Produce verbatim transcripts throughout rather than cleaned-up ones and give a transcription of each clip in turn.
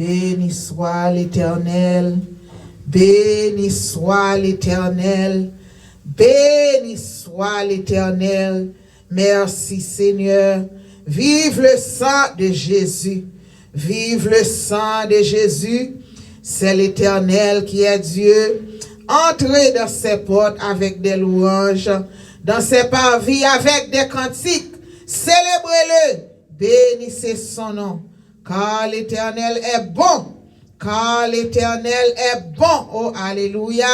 Béni soit l'Éternel, béni soit l'Éternel, béni soit l'Éternel. Merci Seigneur. Vive le sang de Jésus. Vive le sang de Jésus. C'est l'Éternel qui est Dieu. Entrez dans ses portes avec des louanges, dans ses parvis avec des cantiques. Célébrez-le. Bénissez son nom. Car l'Éternel est bon. Car l'Éternel est bon. Oh, alléluia.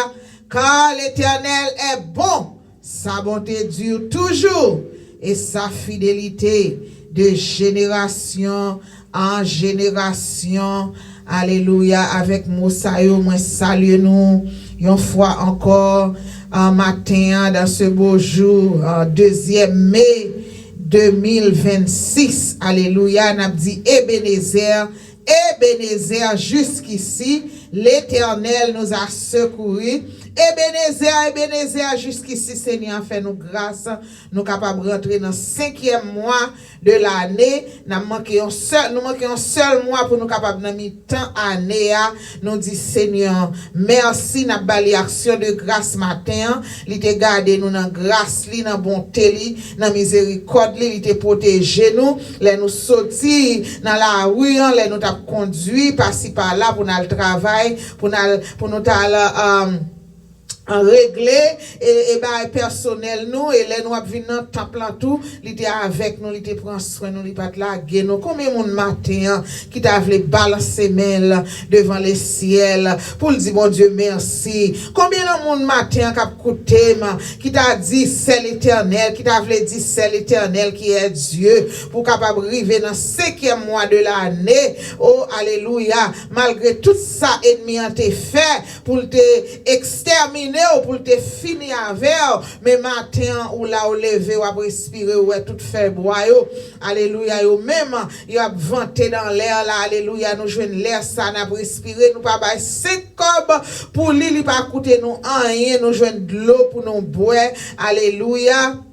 Car l'Éternel est bon. Sa bonte dure toujours et sa fidélité de génération en génération. Alelouya. Avèk mo sa yo, mwen salye nou yon fwa ankò, an maten an, dans ce beau jour, an dezyèm me de mil vennsis. Alelouya. N ap di Ebenezè, Ebenezè, jiskisi, Letènèl nous a secouru. Ebenezè, Ebenezè, jiskisi, Senyè a fè nou gras. Nou kapab rantre nan senkyèm mwa de lane. N ap manke yon sèl, nou manke yon sèl mwa pou nou kapab nan mitan ane a. Nou di Senyè mèsi, n ap ba li aksyon de gras maten an. Li te gade nou nan gras li, nan bonte li, nan mizerikòd li, li te pwoteje nou. Lè nou soti nan lari an, lè nou t ap kondui pasi pala pou n al travay, pou n al, pou nou t al, um, regle e, e bagay pèsonèl nou, e lè nou ap vin nan tanp lan tou, li te avèk nou, li te pran swen nou, li pa t lage nou. Konbyen moun maten an ki ta vle balanse men l devan lesyèl pou l di Bondye mèsi? Konbyen nan moun maten an k ap koute m ki ta di sèl Etènèl, ki ta vle di sèl Etènèl ki è Dye, pou w kapab rive nan senkyèm mwa de lane? O, alelouya! Malgre tout sa ènmi an te fè, pou l te ekstèmine w, pou l te fini avè w. Men maten an, ou la, ou leve, w ap respire, ou wè tout fèy bwa yo. Alelouya, yo menm, yo ap vante nan lè la. Alelouya, nou jwenn lè sa, n ap respire, nou pa bay senk kòb pou li, li pa koute nou anyen, nou jwenn dlo pou nou bwè. Alelouya.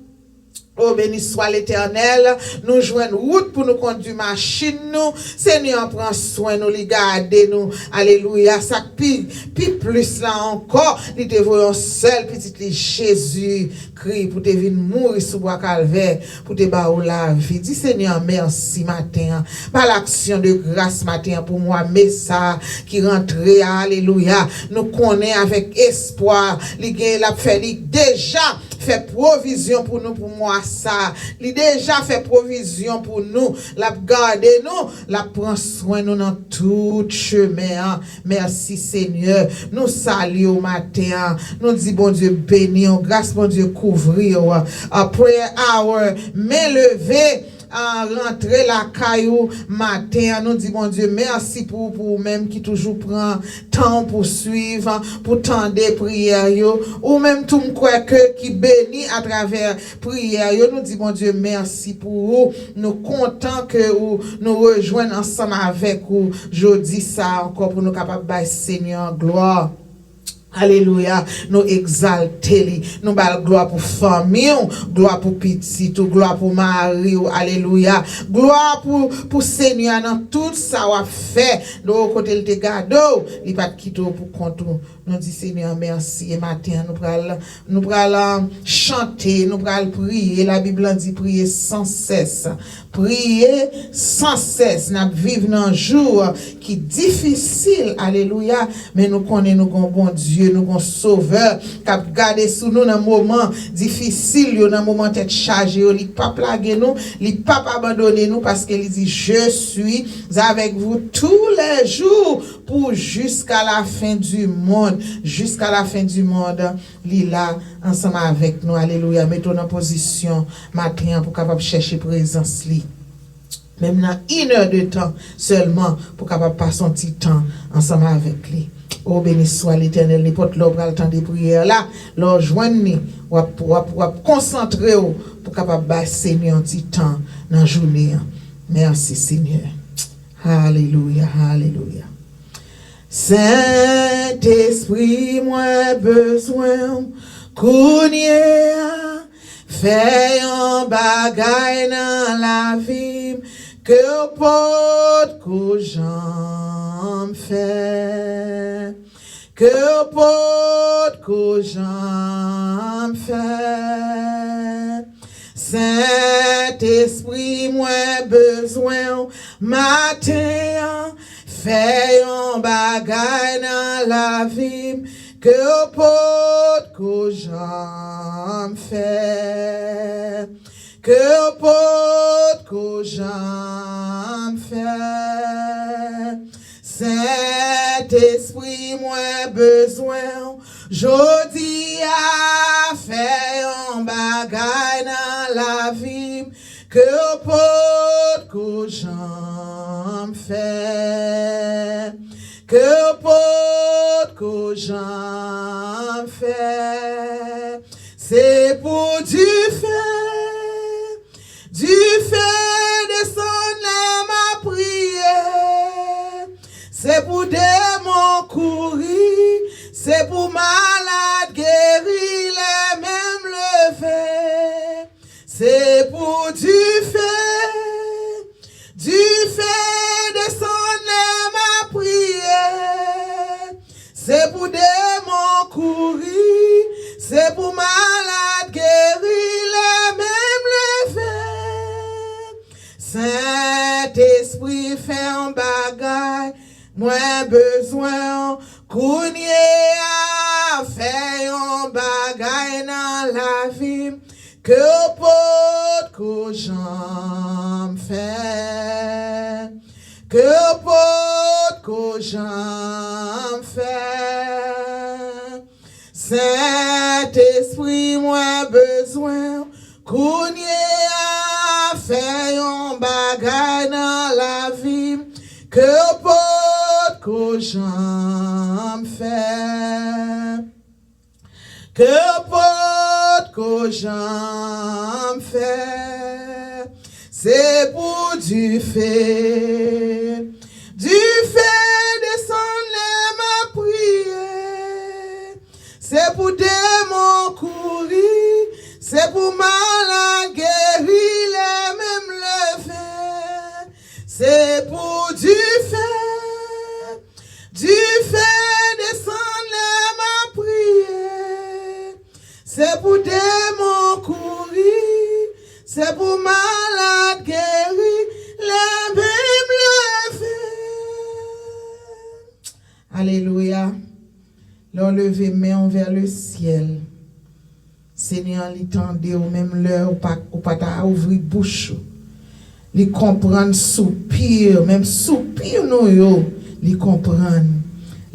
O, beni swa Letènèl, nou jwenn wout pou nou kondui machin nou. Senyè an pran swen nou, li gade nou. Alelouya. Sa k pi, pi plis la ankò, li te voye yon sèl pitit li, Jezi Kri, pou te vin mouri sou bwa Kalvè, pou te ba ou lavi. Di Senyè an mèsi maten an. Ba l aksyon de gras maten an pou mwa me sa a ki rantre a. Alelouya. Nou konnen avèk espwa, li gen, l ap fè, li deja fè pwovizyon pou nou pou mwa sa a. Li deja fè pwovizyon pou nou. L ap gade nou. L ap pran swen nou nan tout chemen an. Mèsi, Senyè. Nou salye w maten an. Nou di Bondye beni w. Gras Bondye kouvri w. A prayer hour, men leve. Ah, rantre lakay ou maten an. Nou di Bondye mèsi pou, pou ou menm ki toujou pran tan w pou swiv, pou tande priyè yo. Ou menm tou, m kwè ke ki beni atravè priyè yo. Nou di Bondye mèsi pou ou. Nou kontan ke ou, nou rejwenn ansanm avèk ou jodi sa a ankò pou nou kapab bay Senyè an glwa. Alelouya. Nou egzalte li. Nou ba l glwa pou fanmi w, glwa pou pitit ou, glwa pou mari w. Alelouya. Glwa pou, pou Senyè a nan tout sa w ap fè. Nan kote l te gade w, li pa t kite w pou kont ou. Nou di Senyè a mèsi. E maten an, nou pral, nou pral, ah, chante, nou pral priye. Labib lan di priye san sès. Priye san sès. N ap viv nan jou ki difisil, alelouya, men nou konnen nou gon Bondye, nou gon Sovè k ap gade sou nou nan moman difisil yo, nan moman tèt chaje yo. Li p ap lage nou, li p ap abandone nou, paske li di, Je suis avec vous tous les jours pour jusqu'à la fin du monde. Jusqu'à la fin du monde. Li la ansanm avèk nou. Alelouya. Mete w nan pozisyon maten an pou kapab chèche prezans li. Menm nan inè de tan sèlman pou kapab pase yon ti tan ansanm avèk li. O, beni swa Letènèl, nenpòt lè w pral tande priyè la, lè w jwenn li, w ap, w ap, w ap konsantre w pou kapab bay Senyè yon ti tan nan jounen an. Mèsi, Senyè. Alelouya, alelouya. Sentespri, mwen bezwen w kounye a. Fè yon bagay nan lavi m ke w potko janm janm fè, ke w potko janm fè. Sentespri, mwen bezwen w maten an, fè yon bagay nan lavi m ke w potko janm fè, ke w potko janm fè. Sentespri, mwen bezwen w jodi a, fè yon bagay nan lavi m ke w potko janm fè, ke w potko janm fè. Se pou dife, dife desann lè m ap priye. Se pou demon kouri, se pou malad geri lè men m leve. Se pou dife, dife desann lè m ap priye. Se pou demon kouri, se pou malad geri lè men m leve. Sentespri, fè yon bagay, mwen bezwen w kounye a, fè yon bagay nan lavi m ke w potko janm fè, ke w potko janm fè. Sentespri, mwen bezwen w kounye a, fè yon bagay nan lavi m ke w potko janm fè, ke w potko janm fè. Se pou dife, dife desann lè m ap priye. Se pou demon kouri, se pou malad geri lè men m leve. Se pou dife, dife desann lè m ap priye. Se pou demon kouri, se pou malad geri lè men m leve. Alelouya. Lè w leve men w vè le syèl, Senyè an, li tande w, menm lè ou pa, ou pa ta ouvri bouch ou. Li konprann soupi, menm soupi nou yo, li konprann.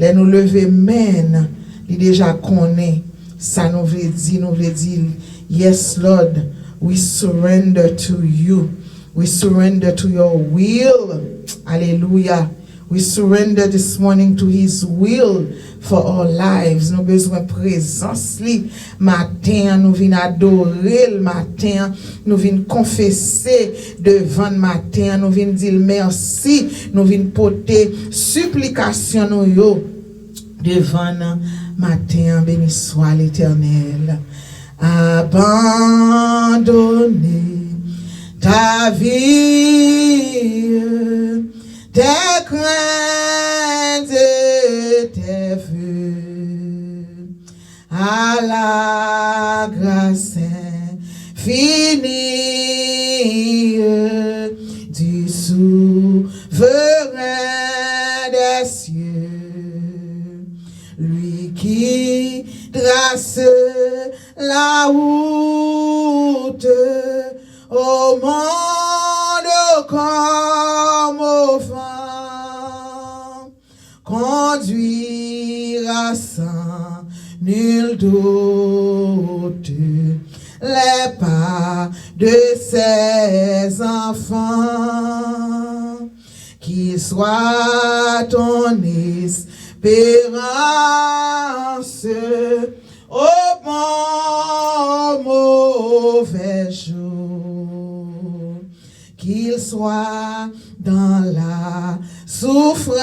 Lè nou leve men n, li deja konnen sa nou vle di. Nou vle di, "Yes, Lord, we surrender to you. We surrender to your will." Alelouya. We surrender this morning to His will for our lives. Nou bezwen prezans li maten an, nou vin adore l maten an, nou vin konfese devan l maten an, nou vin di l mèsi, nou vin pote siplikasyon nou yo devan l maten an. Béni soit l'Éternel. Abandonner ta vie, tes craintes et tes vœux à la grâce infinie du souverain des cieux, lui qui trace la route au monde comme au vent, conduira sans nul doute les pas de ses enfants. Qu'il soit ton espérance au bon, au mauvais jour. Qu'il soit dans la souffrance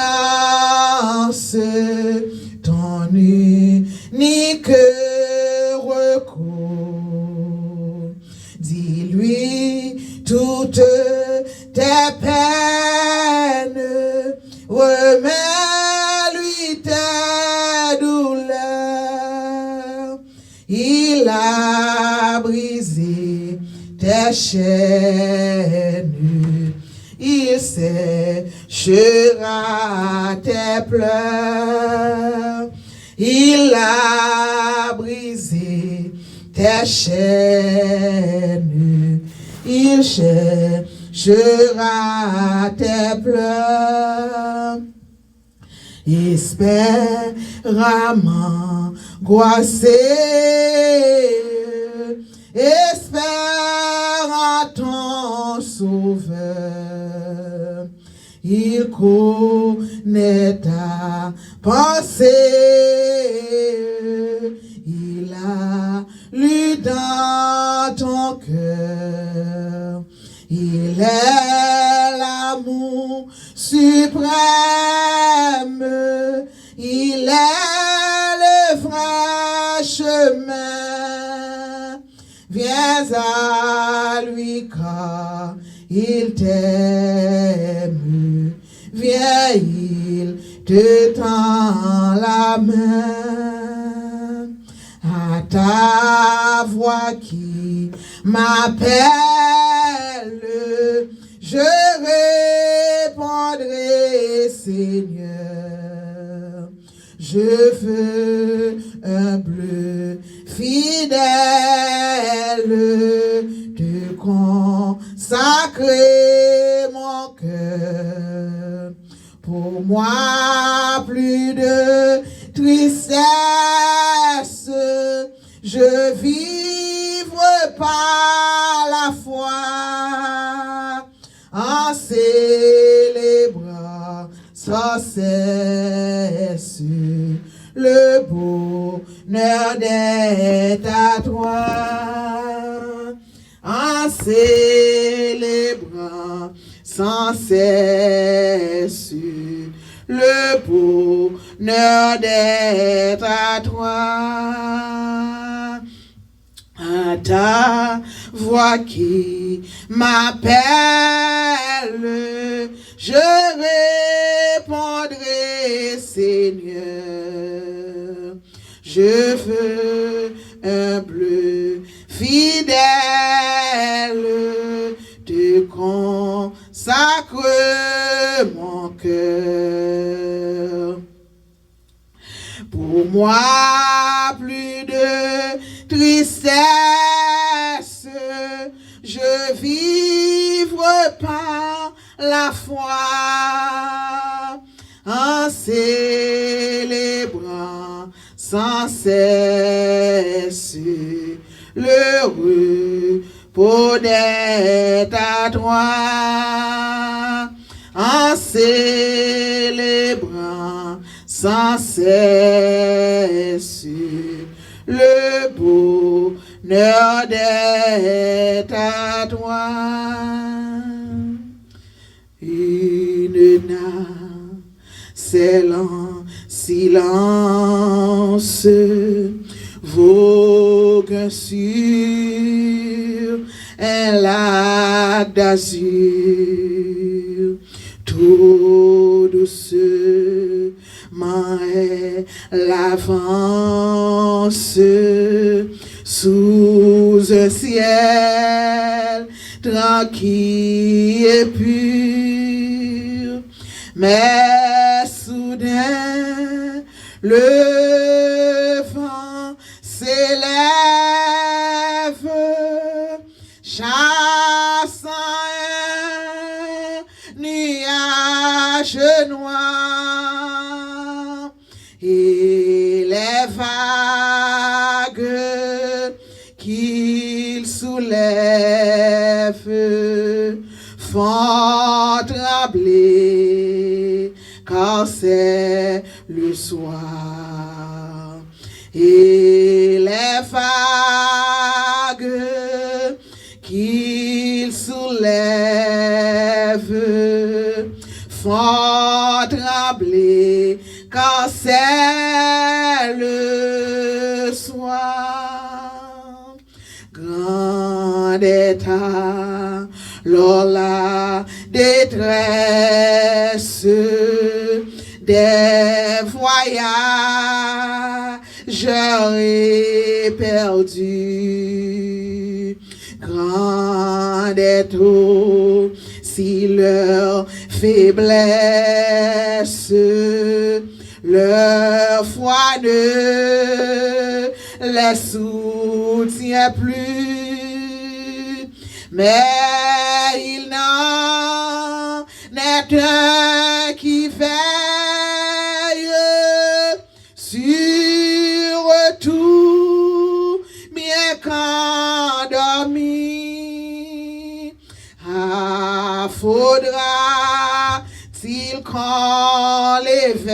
ton unique recours. Dis-lui toutes tes peines, remets chaînes, il séchera tes pleurs. Il a brisé tes chaînes, il séchera tes pleurs. Espère à m'angoisser, espère en ton Sauveur. Il connaît ta pensée, il a lu dans ton cœur. Il est l'amour suprême, il est le vrai chemin. Viens à lui car il t'aime, viens, il te tend la main. À ta voix qui m'appelle, je répondrai, Seigneur. Je veux humble, fidèle, te consacrer mon cœur. Pour moi, plus de tristesse, je vivre par la foi, en célébrant sans cesse le bonheur d'être à toi, en célébrant sans cesse le bonheur d'être à toi. À ta voix qui m'appelle, je répondrai, Seigneur. Je veux humble, fidèle, te consacrer mon cœur. Pour moi, plus de tristesse, je vivre par la foi, en célébrant sans cesse le repos d'être à toi, en célébrant sans cesse le bonheur d'être à toi. Une nacelle en silence vogue sur un lac d'azur. Tout doucement elle avance sous un ciel tranquille et pur. Mais soudain, le vent s'élève, chassant un nuage noir, et les vagues qu'il soulève font trembler, car c'est le soir. Et les vagues qu'il soulève font trembler, car c'est le soir. Grande est alors la détresse des voyageurs éperdus. Grande d'être aussi leur faiblesse, leur foi ne les soutient plus. Mais il n'en est un qui veille sur tout, bien qu'endormi. Ah, faudra-t-il qu'on l'éveille?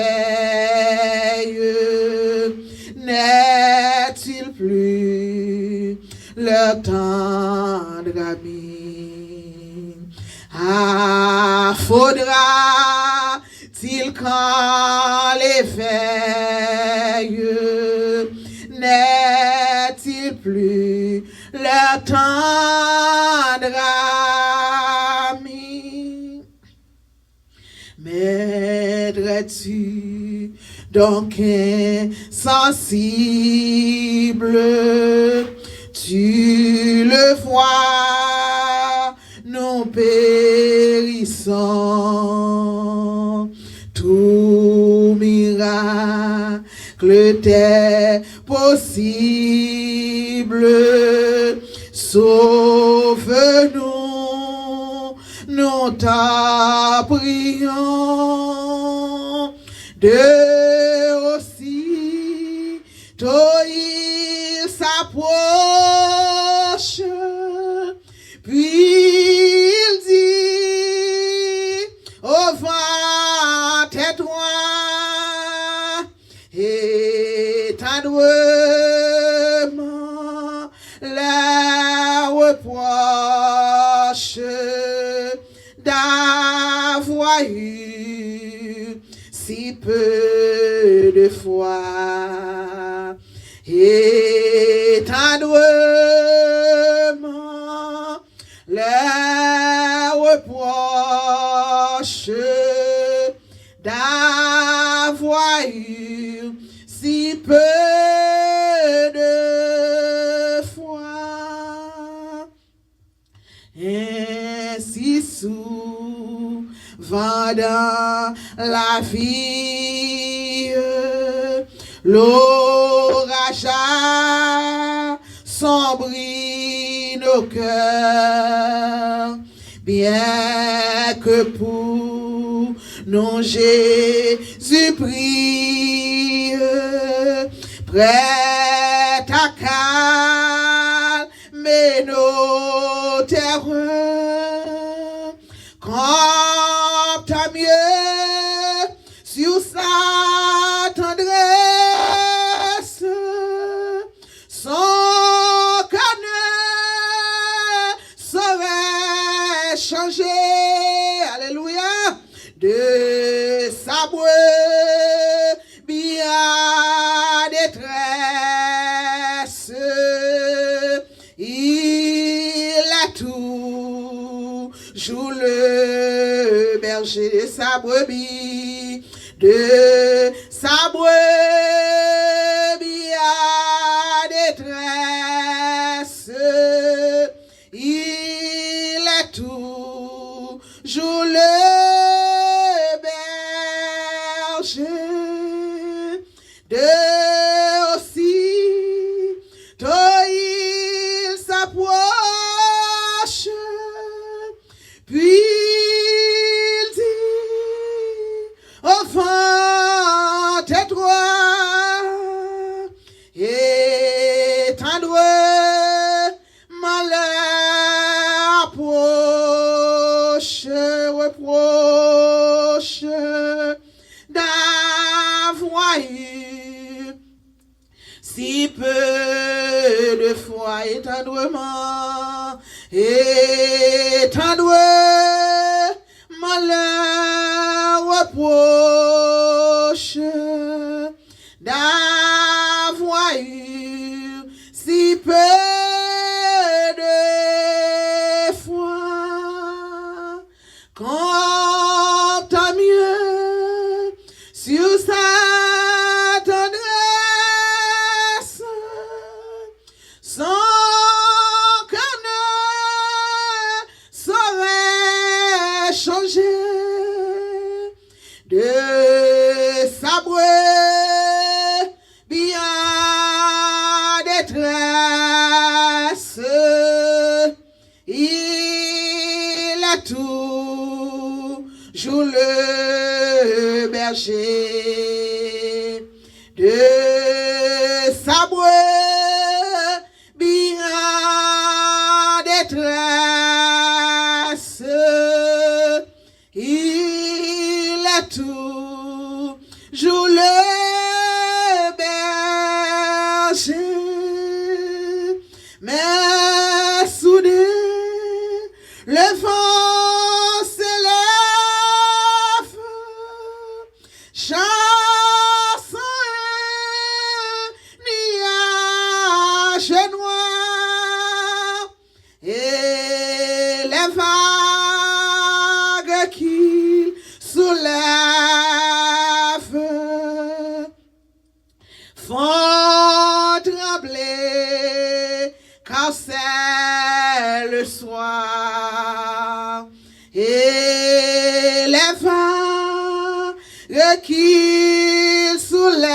N'est-il plus leur tendre ami? Ah, faudra-t-il qu'on l'éveille? N'est-il plus leur tendre ami? M'aiderais-tu donc insensible? Tu le vois, nous périssons. Tout miracle t'est possible. Sauve-nous, nous t'en prions. De aussi Tôt il s'approche, puis il dit au vent, tais-toi, et tendrement leur reproche d'avoir eu si peu de foi, et tendrement leur reproche d'avoir eu si peu de foi. Ainsi souvent dans la vie, l'orage assombrit nos cœurs, bien que pour nous Jésus brille, prêt à calmer nos terreurs. Comptons mieux sur sa tendresse, son cœur ne saurait changer. Alléluia. De sa brebis en détresse, il est toujours le berger de sa brebis, de sa brebis en détresse. Il est toujours le berger. De aussi, tôt il s'approche, puis il dit au vent, tais-toi, et tendrement leur reproche, reproche d'avoir eu si peu de foi, et tendrement, et tendrement leur reproche d'avoir eu si peu de foi. Comptons mieux sur sa tendresse, son cœur ne brebis en détresse, il est toujours le berger de sa brebis en détresse. Il est toujours le berger, mais soudain le vent s'élève, chassant un nuage noir, et les vagues qu'il soulève font trembler, car c'est le soir. Et les vagues qu'il soulève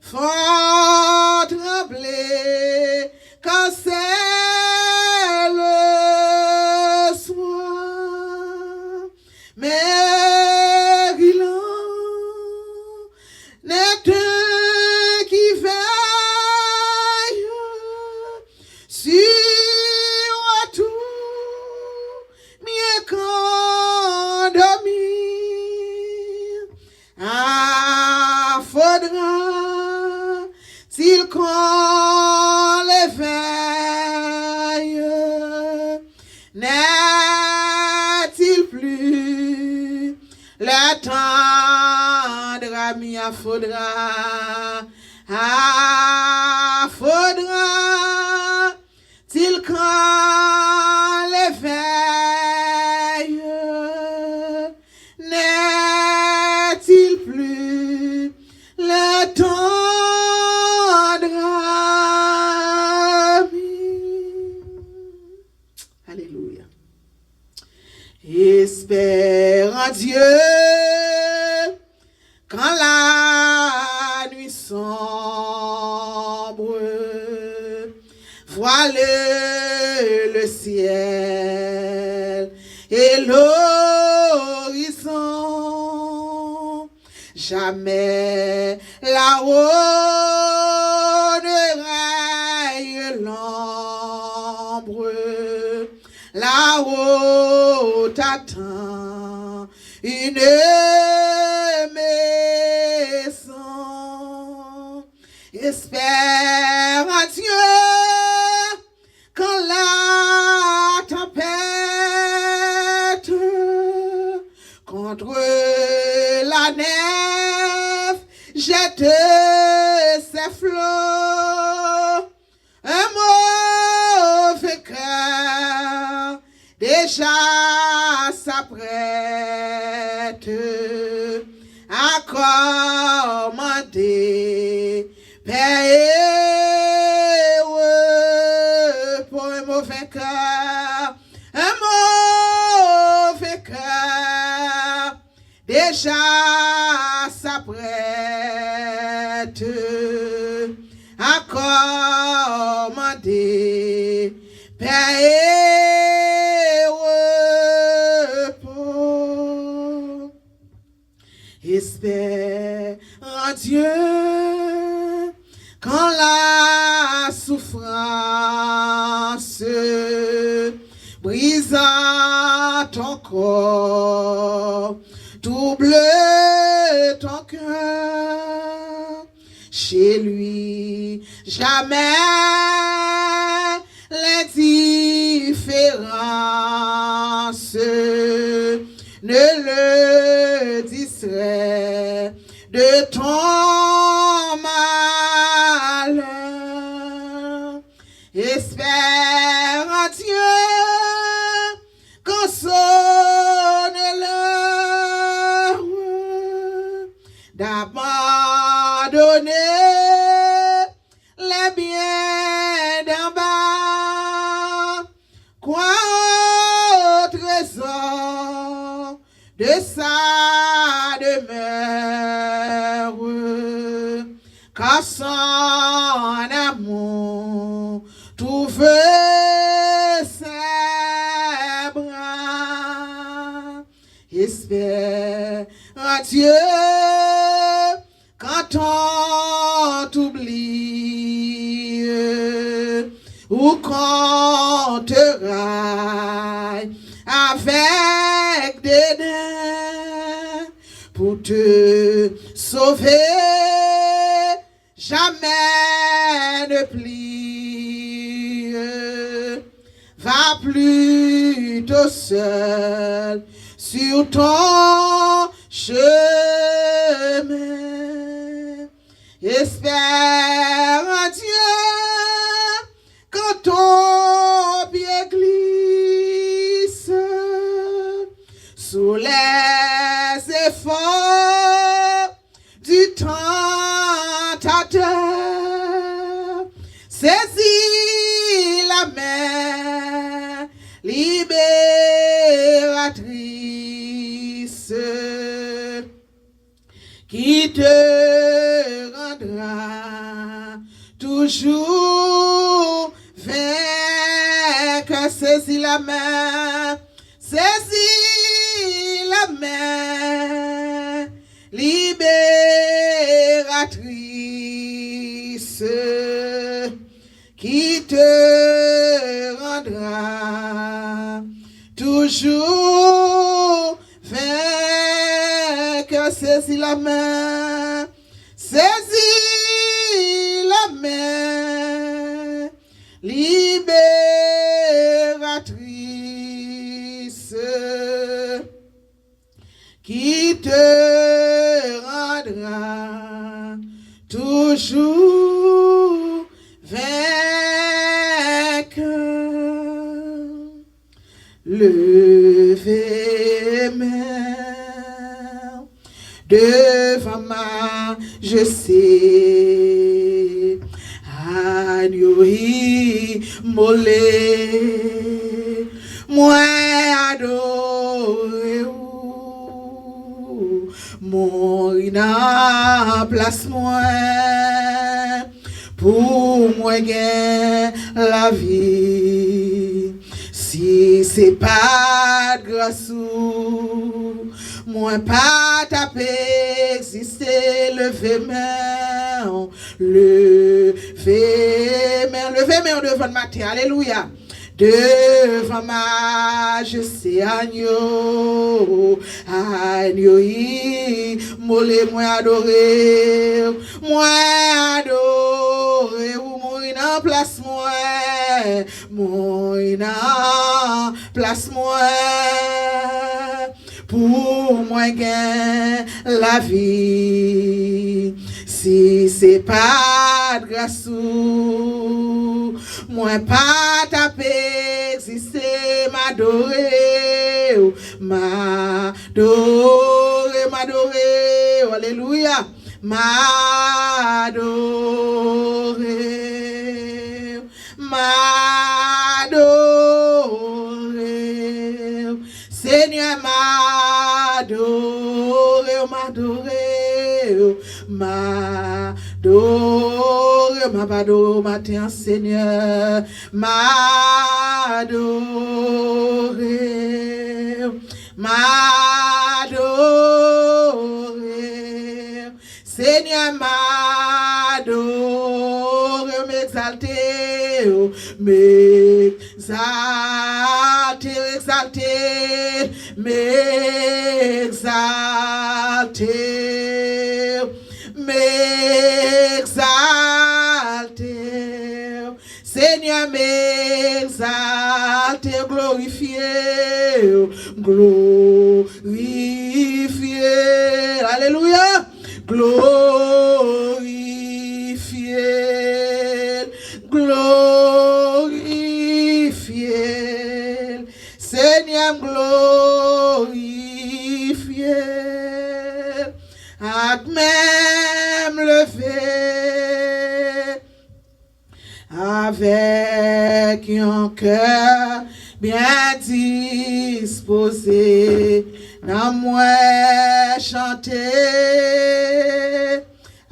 font trembler, car c'est le soir. Mais il en est un qui veille sur tout, mieux qu'endormi. Ah, faudra-t-il qu'on l'éveille? N'est-il plus le tendre ami? Ah, faudra, ah, faudra-t-il qu'on l'éveille? N'est-il plus le tendre ami? Alléluia. Espère en Dieu quand la nuit sombre voile le ciel et l'horizon. Jamais là-haut ne règne l'ombre. Là-haut t'attend une maison. Espère en Dieu quand la tempête contre la nef jette ses flots. Un mauvais cœur déjà s'apprête à commander paix et repos. Un mauvais cœur, un mauvais cœur déjà s'apprête à commander paix et repos. Espère en Dieu quand la souffrance brise ton corps, trouble ton cœur. Chez lui, jamais l'indifférence ne le distrait de ton malheur. Espère en Dieu quand sonne l'heure d'abandonner les biens d'en bas. Crois au trésor de sa demeure, car son amour trouve ses bras. Espère en Dieu quand on t'oublie ou qu'on te raille avec dédain pour te sauver. Jamais ne plie, va plutôt seul sur ton chemin. Espère en Dieu quand ton pied glisse sous les efforts du tentateur. Saisis la main libératrice qui te rendra toujours vainqueur. Saisis la main, saisis la main libératrice qui te rendra toujours vainqueur. Saisis la main, saisis la main libératrice qui te rendra toujours vainqueur. Leve men devan majeste, anyo imole, mwen adore ou, mouri nan plas mwen, pou mwen gen lavi. Si se pa t gras ou, mwen pa t ap egziste. Leve men w, leve men w, leve men w devan l maten. Alelouya. Devan majeste anyo, anyo imole, mwen adore w, mwen adore w, mouri nan plas mwen, mouri nan plas mwen, pou mwen gen lavi. Si se pa t gras ou, mwen pa t ap egziste. M adore w, m adore, m adore w, alelouya. M adore w, m adore w, Senyè, m adore w, m adore w, m adore w, m ap adore w maten an, Senyè, m adore w, m adore w. Senyè, m adore w, m egzalte w, m egzalte w, egzalte, m egzalte w, m egzalte w. Senyè, m egzalte w, glorifye w, glorifye l. Alelouya. Glorifye l, glorifye l. Senyè, m glorifye l. Ak men m leve avèk yon kè byen dispoze Nanm mwen chante,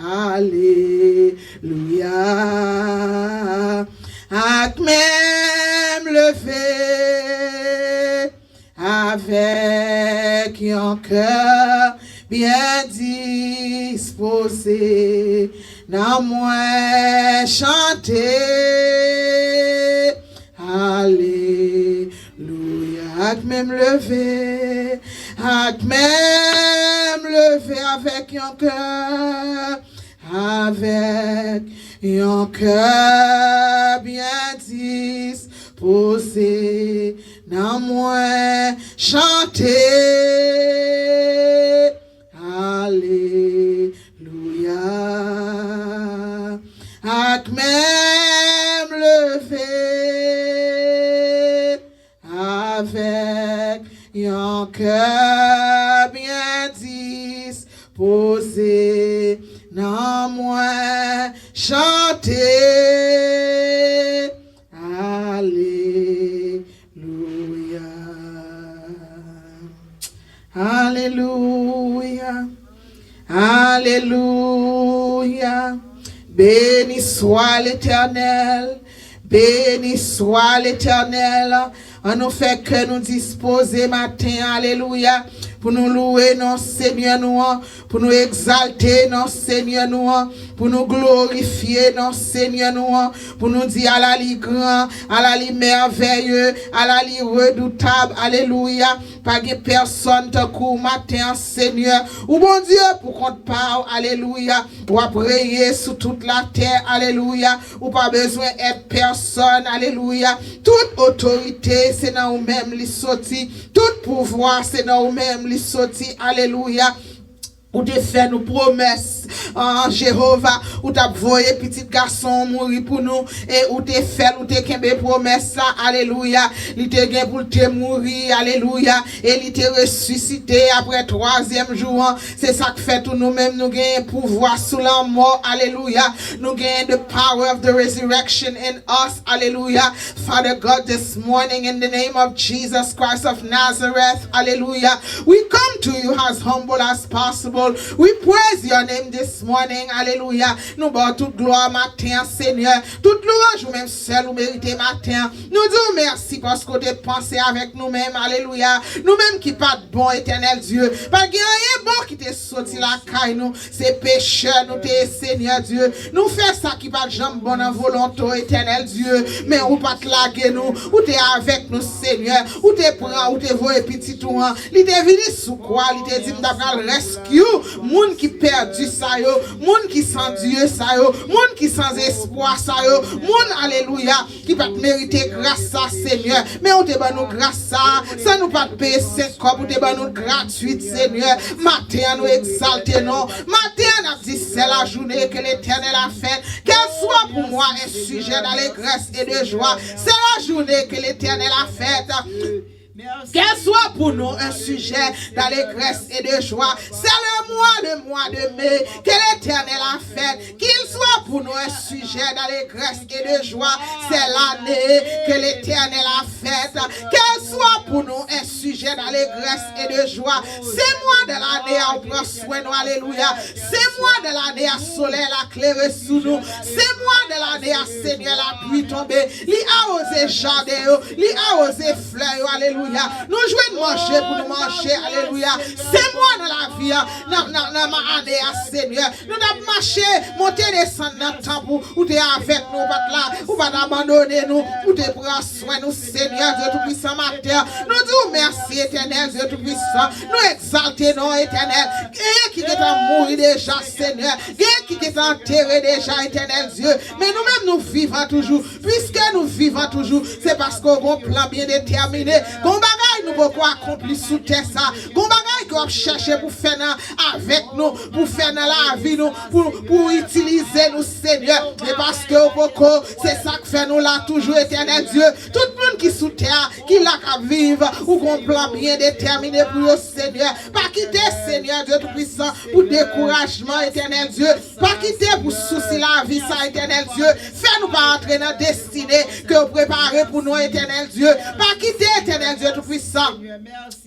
alelouya, ak men m leve, avèk yon kè byen dispoze, nanm mwen chante, alelouya, ak men m leve, ak men m leve avèk yon kè, avèk yon kè byen dispoze, nanm mwen chante, alelouya, ak men m leve, avèk yon kè byen dispoze, nanm mwen chante, alelouya. Alelouya. Alelouya. Béni soit l'Éternel. Béni soit l'Éternel. Ann nou fè kè nou dispoze maten, alelouya, pou nou louwe non Senyè nou an, pou nou egzalte non Senyè nou an, pou nou glorifye non Senyè nou an, pou nou di ala li gran, ala li mèvèye, ala li redoutab, alelouya. Pa gen pèsonn tankou w maten an, Senyè. Ou Bondye pou kont pa w, alelouya. W ap reye sou tout latè, alelouya. Ou pa bezwen èd pèsonn, alelouya. Tout otorite, se nan ou menm li soti. Tout pouvwa, se nan ou menm li soti, alelouya. Ou te fè nou pwomès, an, Jewova, ou t ap voye pitit gason w mouri pou nou, e ou te fè l, ou te kenbe pwomès la, alelouya. Li te gen pou l te mouri, alelouya, e li te resisite apre twazyèm jou an. Se sa k fè tou nou menm nou genyen pouvwa sou lanmò, alelouya. Nou genyen the power of the resurrection in us, alelouya. Father God, this morning, in the name of Jesus Christ of Nazareth, alelouya, we come to you as humble as possible. We praise your name this morning, alelouya. Nou ba w tout glwa maten an, Senyè. Tout lwanj ou menm sèl ou merite maten an. Nou di w mèsi paske w te panse avèk nou menm, alelouya. Nou menm ki pa t bon, Etènèl Dye. Pa t gen anyen bon ki te soti lakay nou. Se pechè nou te ye, Senyè Dye. Nou fè sa ki pa t janm bon nan volonte w, Etènèl Dye. Men ou pa t lage nou. Ou te avèk nou, Senyè. Ou te pran, ou te voye pitit ou an. Li te vini sou kwa, li te di, "M ta pral rescue moun ki pèdi sa yo, moun ki san Dye sa yo, moun ki san espwa sa yo, moun, alelouya, ki pa t merite gras sa, Senyè. Men ou te ban nou gras sa, san nou pa t peye senk kòb, ou te ban nou l gratwit, Senyè." Maten an, nou egzalte non. Maten an, n ap di, "C'est la journée que l'Éternel a faite. Qu'elle soit pour moi un sujet d'allégresse et de joie. C'est la journée que l'Éternel a faite." Qu'elle soit pour nous un sujet d'allégresse et de joie. C'est le mois, le mois de mai que l'Éternel a fait. Qu'il soit pour nous un sujet d'allégresse et de joie. C'est l'année que l'Éternel a faite. Qu'elle soit pour nous un sujet d'allégresse et de joie. Se mwa de lane a ou pran swen nou, alelouya. Se mwa de lane a solèy la klere sou nou. Se mwa de lane a, Senyè, lapli tonbe. Li awoze jaden yo, li awoze flè yo, alelouya. Nou jwenn manje pou nou manje, alelouya. Se mwa nan lavi a, nan, nan, nan ane a, Senyè. Nou t ap mache, monte desann nan tanp ou, ou te avèk nou, ou pa t la, ou pa t abandone nou, ou te pran swen nou, Senyè Dye Toupisan, maten. Nou di w mèsi, Etènèl Dye Toupisan. Nou egzalte non w, Etènèl. Genyen ki gentan mouri deja, Senyè. Genyen ki gentan antere deja, Etènèl Dye. Men nou menm, nou vivan toujou. Piske nou vivan toujou, se paske w gon plan byen detèmine. Gon bagay nou poko akonpli sou tè sa. Gon bagay w ap chèche pou fè nan avèk nou, pou fè nan lavi nou, pou, pou itilize nou, Senyè. E paske w poko, se sa k fè nou la toujou, Etènèl Dye. Tout moun ki sou tè a, ki la k ap viv, ou gon plan byen detèmine pou yo, Senyè. Pa kite, Senyè Dye Toupisan, pou dekourajman, Etènèl Dye. Pa kite pou sousi lavi sa, Etènèl Dye. Fè nou pa antre nan destine ke w prepare pou nou, Etènèl Dye. Pa kite, Etènèl Dye Toupisan,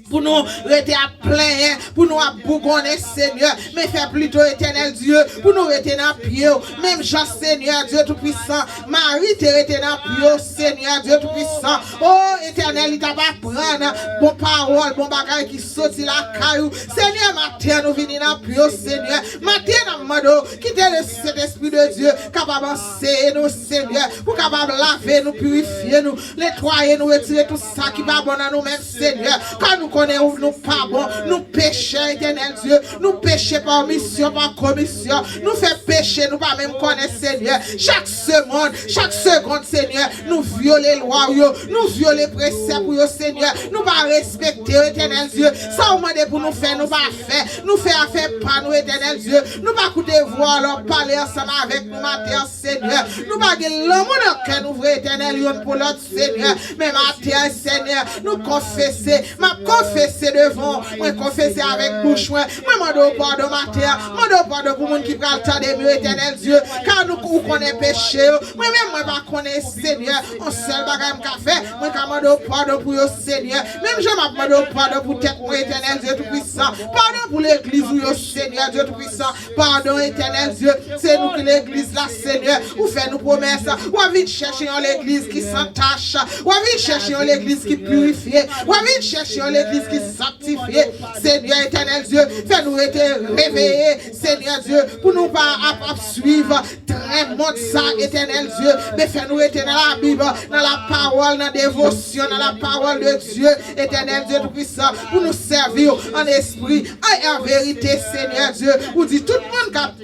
pou nou rete ap plenyen, pou nou ap bougonnen, Senyè. Men fè plito, Etènèl Dye, pou nou rete nan pye w. Menm jan, Senyè Dye Toupisan, Mari te rete nan pye w, Senyè Dye Toupisan. O Etènèl, li t ap aprann bon pawòl, bon bagay ki soti lakay ou. Senyè, maten an, nou vini nan pye w, Senyè. Maten an, n ap mande w, kite le Sentespri de Dye kapab anseye nou, Senyè, pou kapab lave nou, pirifye nou, netwaye nou, retire tout sa ki pa bon nan nou menm, Senyè. Kan nou konnen ou, nou pa bon, nou pechè, Etènèl Dye. Nou peche pa omisyon, pa komisyon. Nou fè peche, nou pa menm konnen, Senyè. Chak segonn, chak segonn, Senyè, nou vyole lwa w yo, nou vyole presèp ou yo, Senyè. Nou pa respekte yo, Etènèl Dye. Sa w mande pou nou fè, nou pa fè. Nou fè afè pa nou, Etènèl Dye. Nou pa koute vwa w lè w ap pale ansanm avèk nou maten an, Senyè. Nou pa gen lanmou nan kè nou vre, Etènèl, youn pou lòt, Senyè. Men maten an, Senyè, nou konfese. M ap konfese devan w. Mwen konfese avèk bouch mwen. Mwen mande w padon maten an. Mande w padon pou moun ki pral tande m yo, Etènèl Dye. Ka nou, ou konnen peche yo. Mwen menm, mwen pa konnen, Senyè. Yon sèl bagay m ka fè, mwen ka mande w padon pou yo, Senyè. Menm jan m ap mande w padon pou tèt mwen, Etènèl Dye Toupisan. Padon pou legliz ou yo, Senyè Dye Toupisan. Padon, Etènèl Dye. Se nou ki legliz la, Senyè. Ou fè nou pwomès. W ap vin chèche yon legliz ki san tach. W ap vin chèche yon legliz ki pirifye. W ap vin chèche yon legliz ki sanktifye. Senyè, Etènèl Dye, fè nou rete reveye, Senyè Dye, pou nou pa ap, ap swiv tren mond sa, Etènèl Dye. Men fè nou rete nan Labib, nan lapawòl, nan devosyon, nan lapawòl de Dye, Etènèl Dye Toupisan, pou nou sèvi w an espri e an verite, Senyè Dye. Ou di tout moun k ap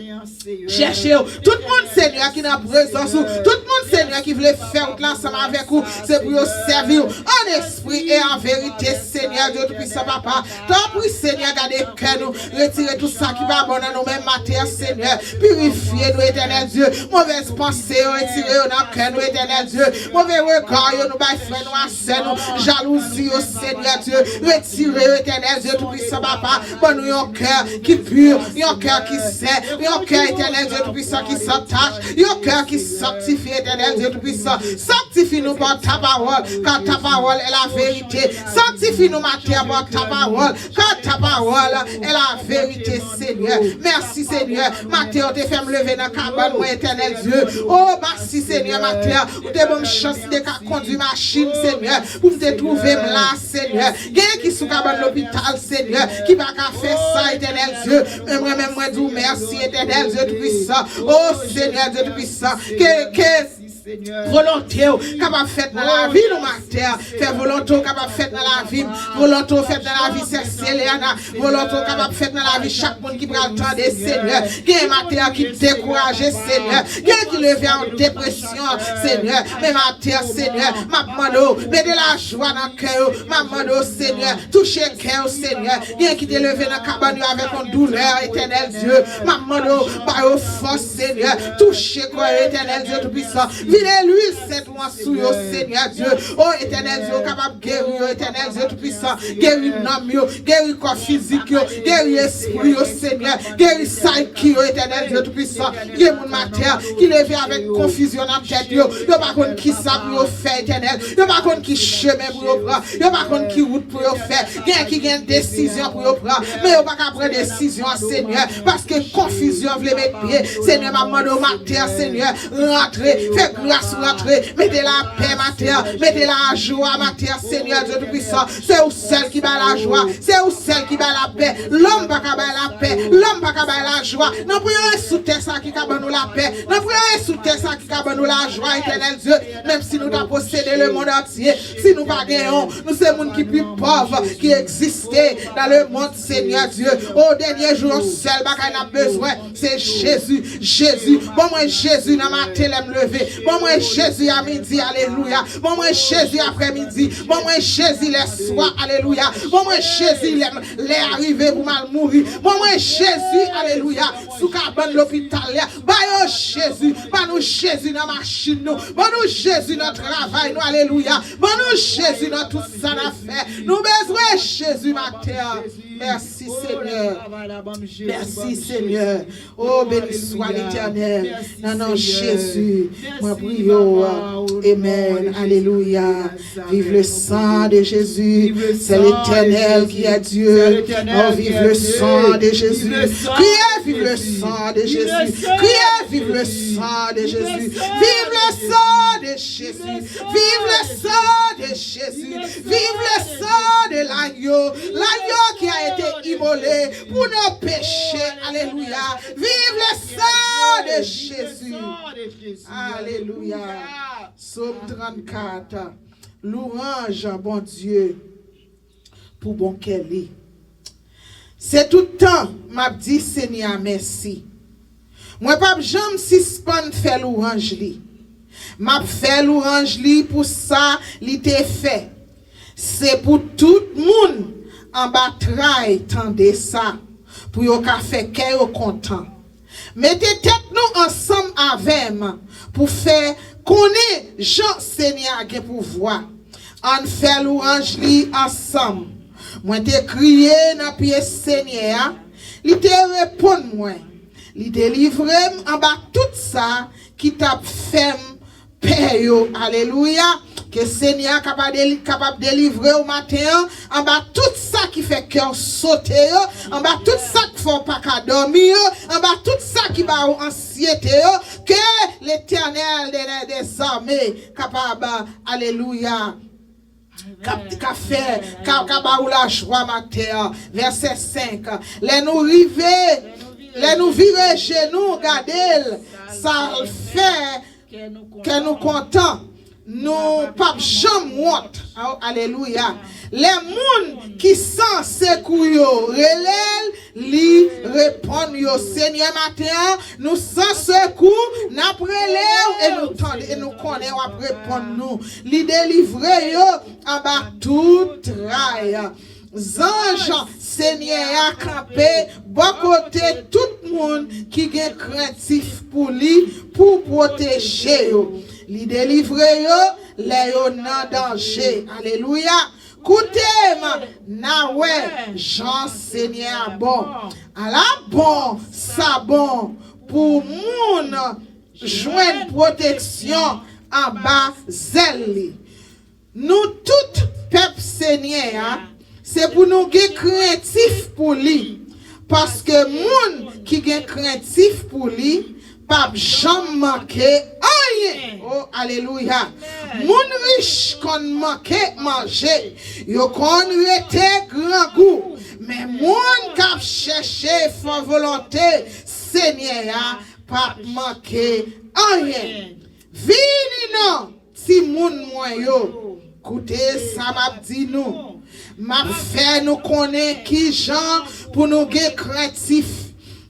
chèche w, tout moun, Senyè, ki nan prezans ou, tout moun, Senyè, ki vle fè wout la ansanm avèk ou, se pou yo sèvi w an espri e an verite, Senyè Dye Toupisan, Papa. Tanpri, Senyè, gade kè nou. Retire tout sa ki pa bon nan nou menm maten an, Senyè. Pirifye nou, Etènèl Dye. Movèz panse yo, retire yo nan kè nou, Etènèl Dye. Move rega yo nou bay frè nou a sè nou. Jalouzi yo, Senyè Dye. Retire yo, Etènèl Dye Toupisan, Papa. Ban nou yon kè ki pi, yon kè ki sen, yon kè, Etènèl Dye Toupisan, ki san tach. Yon kè ki sanktifye, Etènèl Dye Toupisan. Sanktifye nou par ta parole, car ta parole est la vérité. Sanctifie-nous, maten an, par ta parole, car ta parole est la vérité, Senyè. Mèsi, Senyè. Maten an, ou te fè m leve nan kabann mwen, Etènèl Dye. O, mèsi, Senyè, maten an, ou te ban m chans de ka kondui machin, Senyè, pou m te twouve m la, Senyè. Gen ki sou kabann lopital, Senyè, ki pa ka fè sa, Etènèl Dye. Men mwen menm, mwen di w mèsi, Etènèl Dye Toupisan. O, Senyè Dye Toupisan, ke, ke volonte w kapab fèt nan lavi nou maten an. Fè volonte w kapab fèt nan lavi m. Volonte w fèt nan lavi sè Seleana. Volonte w kapab fèt nan lavi chak moun ki pral tande, Senyè. Gen maten an ki dekouraje, Senyè. Gen ki leve an depresyon, Senyè. Men maten an, Senyè, m ap mande w, mete lajwa nan kè yo. M ap mande w, Senyè, touche kè yo, Senyè. Gen ki te leve nan kabann yo avèk yon doulè, Etènèl Dye. M ap mande w, ba yo fòs, Senyè. Touche kò yo, Etènèl Dye Toupisan. Vide lwil sent ou an sou yo, Senyè Dye. O, Etènèl Dye, ou kapab geri yo, Etènèl Dye Toupisan. Geri nanm yo, geri kò fizik yo, geri espri yo, Senyè. Geri psyche yo, Etènèl Dye Toupisan. Gen moun maten an ki leve avèk konfizyon nan tèt yo. Yo pa konn ki sa pou yo fè, Etènèl. Yo pa konn ki chemen pou yo pran. Yo pa konn ki wout pou yo fè. Gen ki gen desizyon pou yo pran, men yo pa ka pran desizyon an, Senyè, paske konfizyon vle met pye. Senyè, m ap mande w maten an, Senyè, rantre, fè gras ou rantre, mete lapè maten an, mete lajwa maten an, Senyè Dye Toupisan. Se ou sèl ki bay lajwa, se ou sèl ki bay lapè. Lòm pa ka bay lapè, lòm pa ka bay lajwa. Non, pou yon sou tè sa ki ka ban nou lapè. Non, pou yon sou tè sa ki ka ban nou lajwa, Etènèl Dye. Menm si nou ta posede lemonn antye, si nou pa gen yon, nou se moun ki pi pòv ki egziste nan lemonn, Senyè Dye. O dènye jou, yon sèl bagay n ap bezwen, se Jezi. Jezi. Ban mwen Jezi nan maten lè m leve. Ban mwen Jezi a midi, alelouya. Ban mwen Jezi aprèmidi. Ban mwen Jezi lèswa, alelouya. Ban mwen Jezi lè, lè a rive pou m al mouri. Ban mwen Jezi, alelouya, sou kabann lopital la. Ba yo Jezi. Ban nou Jezi nan machin nou. Ban nou Jezi nan travay nou, alelouya. Ban nou Jezi nan tout sa n ap fè. Nou bezwen Jezi maten an. Mèsi, Senyè. Mèsi, Senyè. Oh, béni soit l'Éternel. Nan non Jezi, mwen priye w. Amen. Alelouya. Vive le sang de Jésus. C'est l'Éternel qui est Dieu. Oh, vive le sang de Jésus. Criez, vive le sang de Jésus. Criez, vive le sang de Jésus. Vive le sang de Jésus. Vive le sang de Jésus. Vive le sang de l'agneau. L'agneau qui a été immolé pour nos péchés. Alelouya. Vive le sang de Jésus. Alelouya. Sòm trannkat. Lwanj Bondye pou bon kè li. Se tout tan m ap di Senyè a mèsi. Mwen p ap janm sispann fè lwanj li. M ap fè lwanj li pou sa li te fè. Se pou tout moun anba tray tande sa, pou yo ka fè kè yo kontan. Mete tèt nou ansanm avè m pou fè konnen jan Senyè a gen pouvwa. Ann fè lwanj li ansanm. Mwen te kriye nan pye Senyè a, li te reponn mwen. Li delivre m anba tout sa ki t ap fè m pè yo. Alelouya. Ke Senyè a kapab deli-, kapab delivre w maten an anba tout sa ki fè kè w sote yo, anba tout sa k fè w pa ka dòmi yo, anba tout sa ki ba w ansyete yo. Ke Letènèl de, de, dèzame kapab, alelouya, ka, ka fè, ka, ka ba ou lajwa maten an. Vèsè senk. Lè nou rive, lè nou vire je nou gade l, sa l fè kè nou kontan. Nou p ap janm wont. Oh, alelouya. Lè moun ki san sekou yo rele l, li reponn yo. Senyè, maten an, nou san sekou, n ap rele w e nou tande, e nou konnen w ap reponn nou. Li delivre yo anba tout tray. Zanj Senyè a kanpe bò kote tout moun ki gen krentif pou li pou pwoteje yo. Li delivre yo lè yo nan danje. Alelouya! Koute m, n a wè jan Senyè a bon. Ala bon sa bon pou moun jwenn pwoteksyon anba zèl li. Nou tout, pèp Senyè a, se pou nou gen krentif pou li. Paske moun ki gen krentif pou li p ap janm manke anyen. Oh, alelouya. Moun rich konn manke manje, yo konn rete grangou. Men moun k ap chèche fè volonte Senyè a p ap manke anyen. Vini non, timoun mwen yo, koute sa m ap di nou. M ap fè nou konnen ki jan pou nou gen krentif.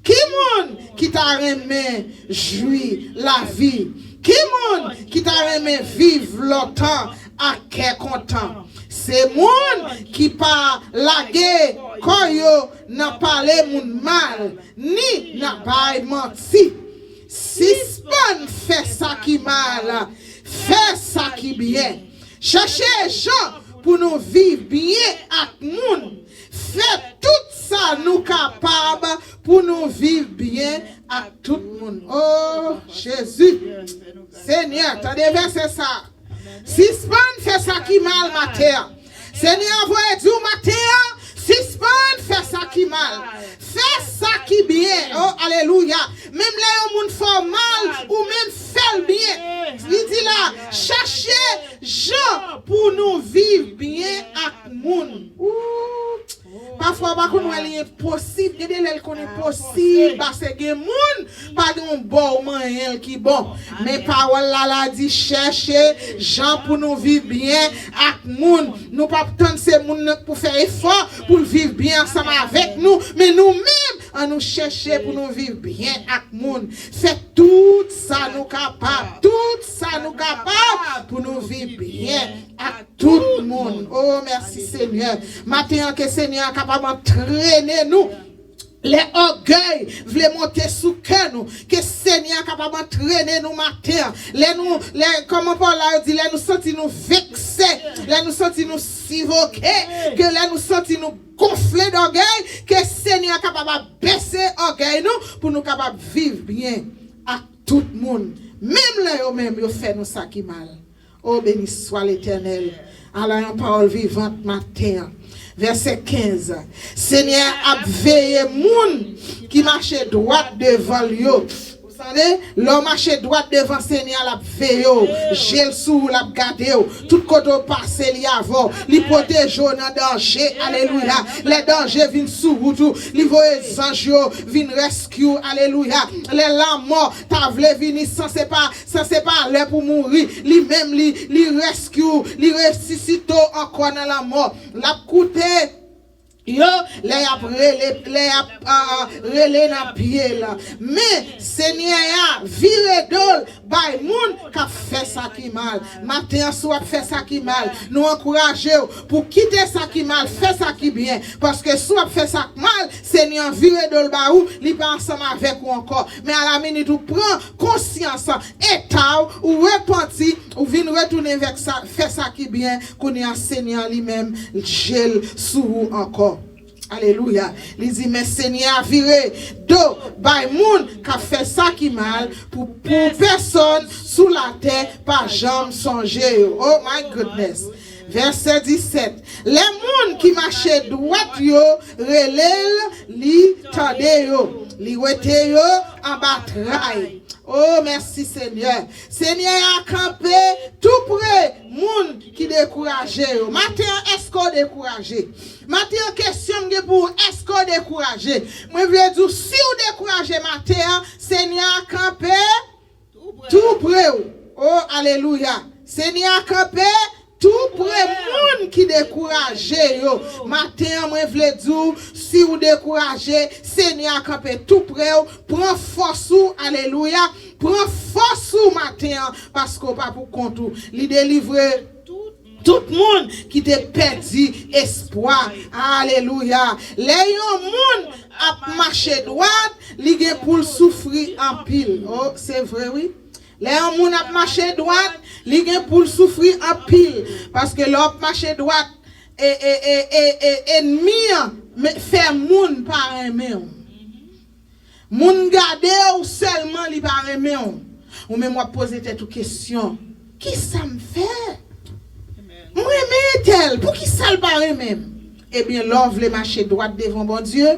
Ki moun ki ta renmen jwi lavi? Ki moun ki ta renmen viv lontan ak kè kontan? Se moun ki pa lage kò yo nan pale moun mal, ni nan bay manti. Sispann fè sa ki mal, fè sa ki byen. Chèche jan pou nou viv byen ak moun. Fè tout sa nou kapab pou nou viv byen ak tout moun. Oh, Jezi! Senyè, tande vèsè sa. Sispann fè sa ki mal maten an. Senyè a voye di w maten an, sispann fè sa ki mal. Fè sa ki byen. Oh, alelouya. Menm lè yon moun fè w mal, ou menm fè l byen. Li di la, chache jan pou nou viv byen ak moun. Ooh. Pafwa, w pa konn wè li enposib. Gen de lè l konn enposib, paske gen moun pa gen yon bò w manyen l ki bon. Men pawòl la, la di, chèche jan pou nou viv byen ak moun. Nou p ap tann se moun nan k pou fè efò pou l viv byen ansanm avèk nou, men nou menm, An nou chèche pou nou viv byen ak moun. Fè tout sa nou kapab, tout sa nou kapab pou nou viv byen ak tout moun. Oh, mèsi, Senyè. Maten an, ke Senyè a kapab antrene nou. Lè ògèy vle monte sou kè nou, ke Senyè a kapab antrene nou maten an. Lè nou, lè, kòman Pawòl la yo di, lè nou santi nou vekse, lè nou santi nou sivoke, ke lè nou santi nou gonfle dògèy, ke Senyè a kapab abese ògèy nou pou nou kapab viv byen ak tout moun, menm lè yo menm yo fè nou sa ki mal. Oh, beni swa Letènèl. Ala yon pawòl vivant maten an. Vèsè kenz. Senyè a ap veye moun ki mache dwat devan l yo. Ou tande? Lè w mache dwat devan Senyè a, l ap veye w. Je l sou ou, l ap gade w. Tout kote w pase, li avè w. Li pwoteje w nan danje. Alelouya. Lè danje vin sou wout ou, li voye zanj yo vin rescue w. Alelouya. Lè lanmò ta vle vini san se pa, san se pa lè pou mouri, li menm li, li rescue w, li resisite w ankò nan lanmò. L ap koute yo, lè y ap rele, lè y ap, ah, ah, rele nan pye l. Men, Senyè a vire do l bay moun k ap fè sa ki mal. Maten an, si w ap fè sa ki mal, nou ankouraje w pou kite sa ki mal, fè sa ki byen. Paske si w ap fè sa k mal, Senyè an vire do l ba ou, li pa ansanm avèk ou ankò. Men alaminit ou pran konsyans eta w, ou repanti, ou vin retounen vèk sa, fè sa ki byen, kounye a Senyè an li menm, je l sou ou ankò. Alelouya. Li di, men Senyè a vire do bay moun k ap fè sa ki mal pou, pou pèsonn sou latè pa janm sonje yo. Oh my goodness. Vèsè disèt. Lè moun ki mache dwat yo rele l, li tande yo. Li wete yo anba tray. Oh, mèsi, Senyè. Senyè a kanpe tou pre moun ki dekouraje yo. Maten an, èske w dekouraje? Maten an, kesyon m gen pou ou, èske w dekouraje? Mwen vle di w, si w dekouraje maten an, Senyè a kanpe tou pre w. Oh, alelouya. Senyè a kanpe tou pre moun ki dekouraje yo. Maten an, mwen vle di w, si w dekouraje, Senyè a kanpe tou pre w. Pran fòs ou, alelouya. Pran fòs ou maten an, paske w pa pou kont ou. Li delivre tout moun ki te pèdi espwa. Alelouya. Lè yon moun ap mache dwat, li gen pou l soufri anpil. Oh, se vre, wi. Lè yon moun ap mache dwat, li gen pou l soufri anpil. Paske lè w ap mache dwat, e, e, e, e, e, enmi an me-, fè moun pa renmen w. Moun gade w sèlman, li pa renmen w. Ou menm w ap poze tèt ou kesyon, kisa m fè? M renmen entèl, poukisa l pa renmen m? Ebyen, lè w vle mache dwat devan Bondye,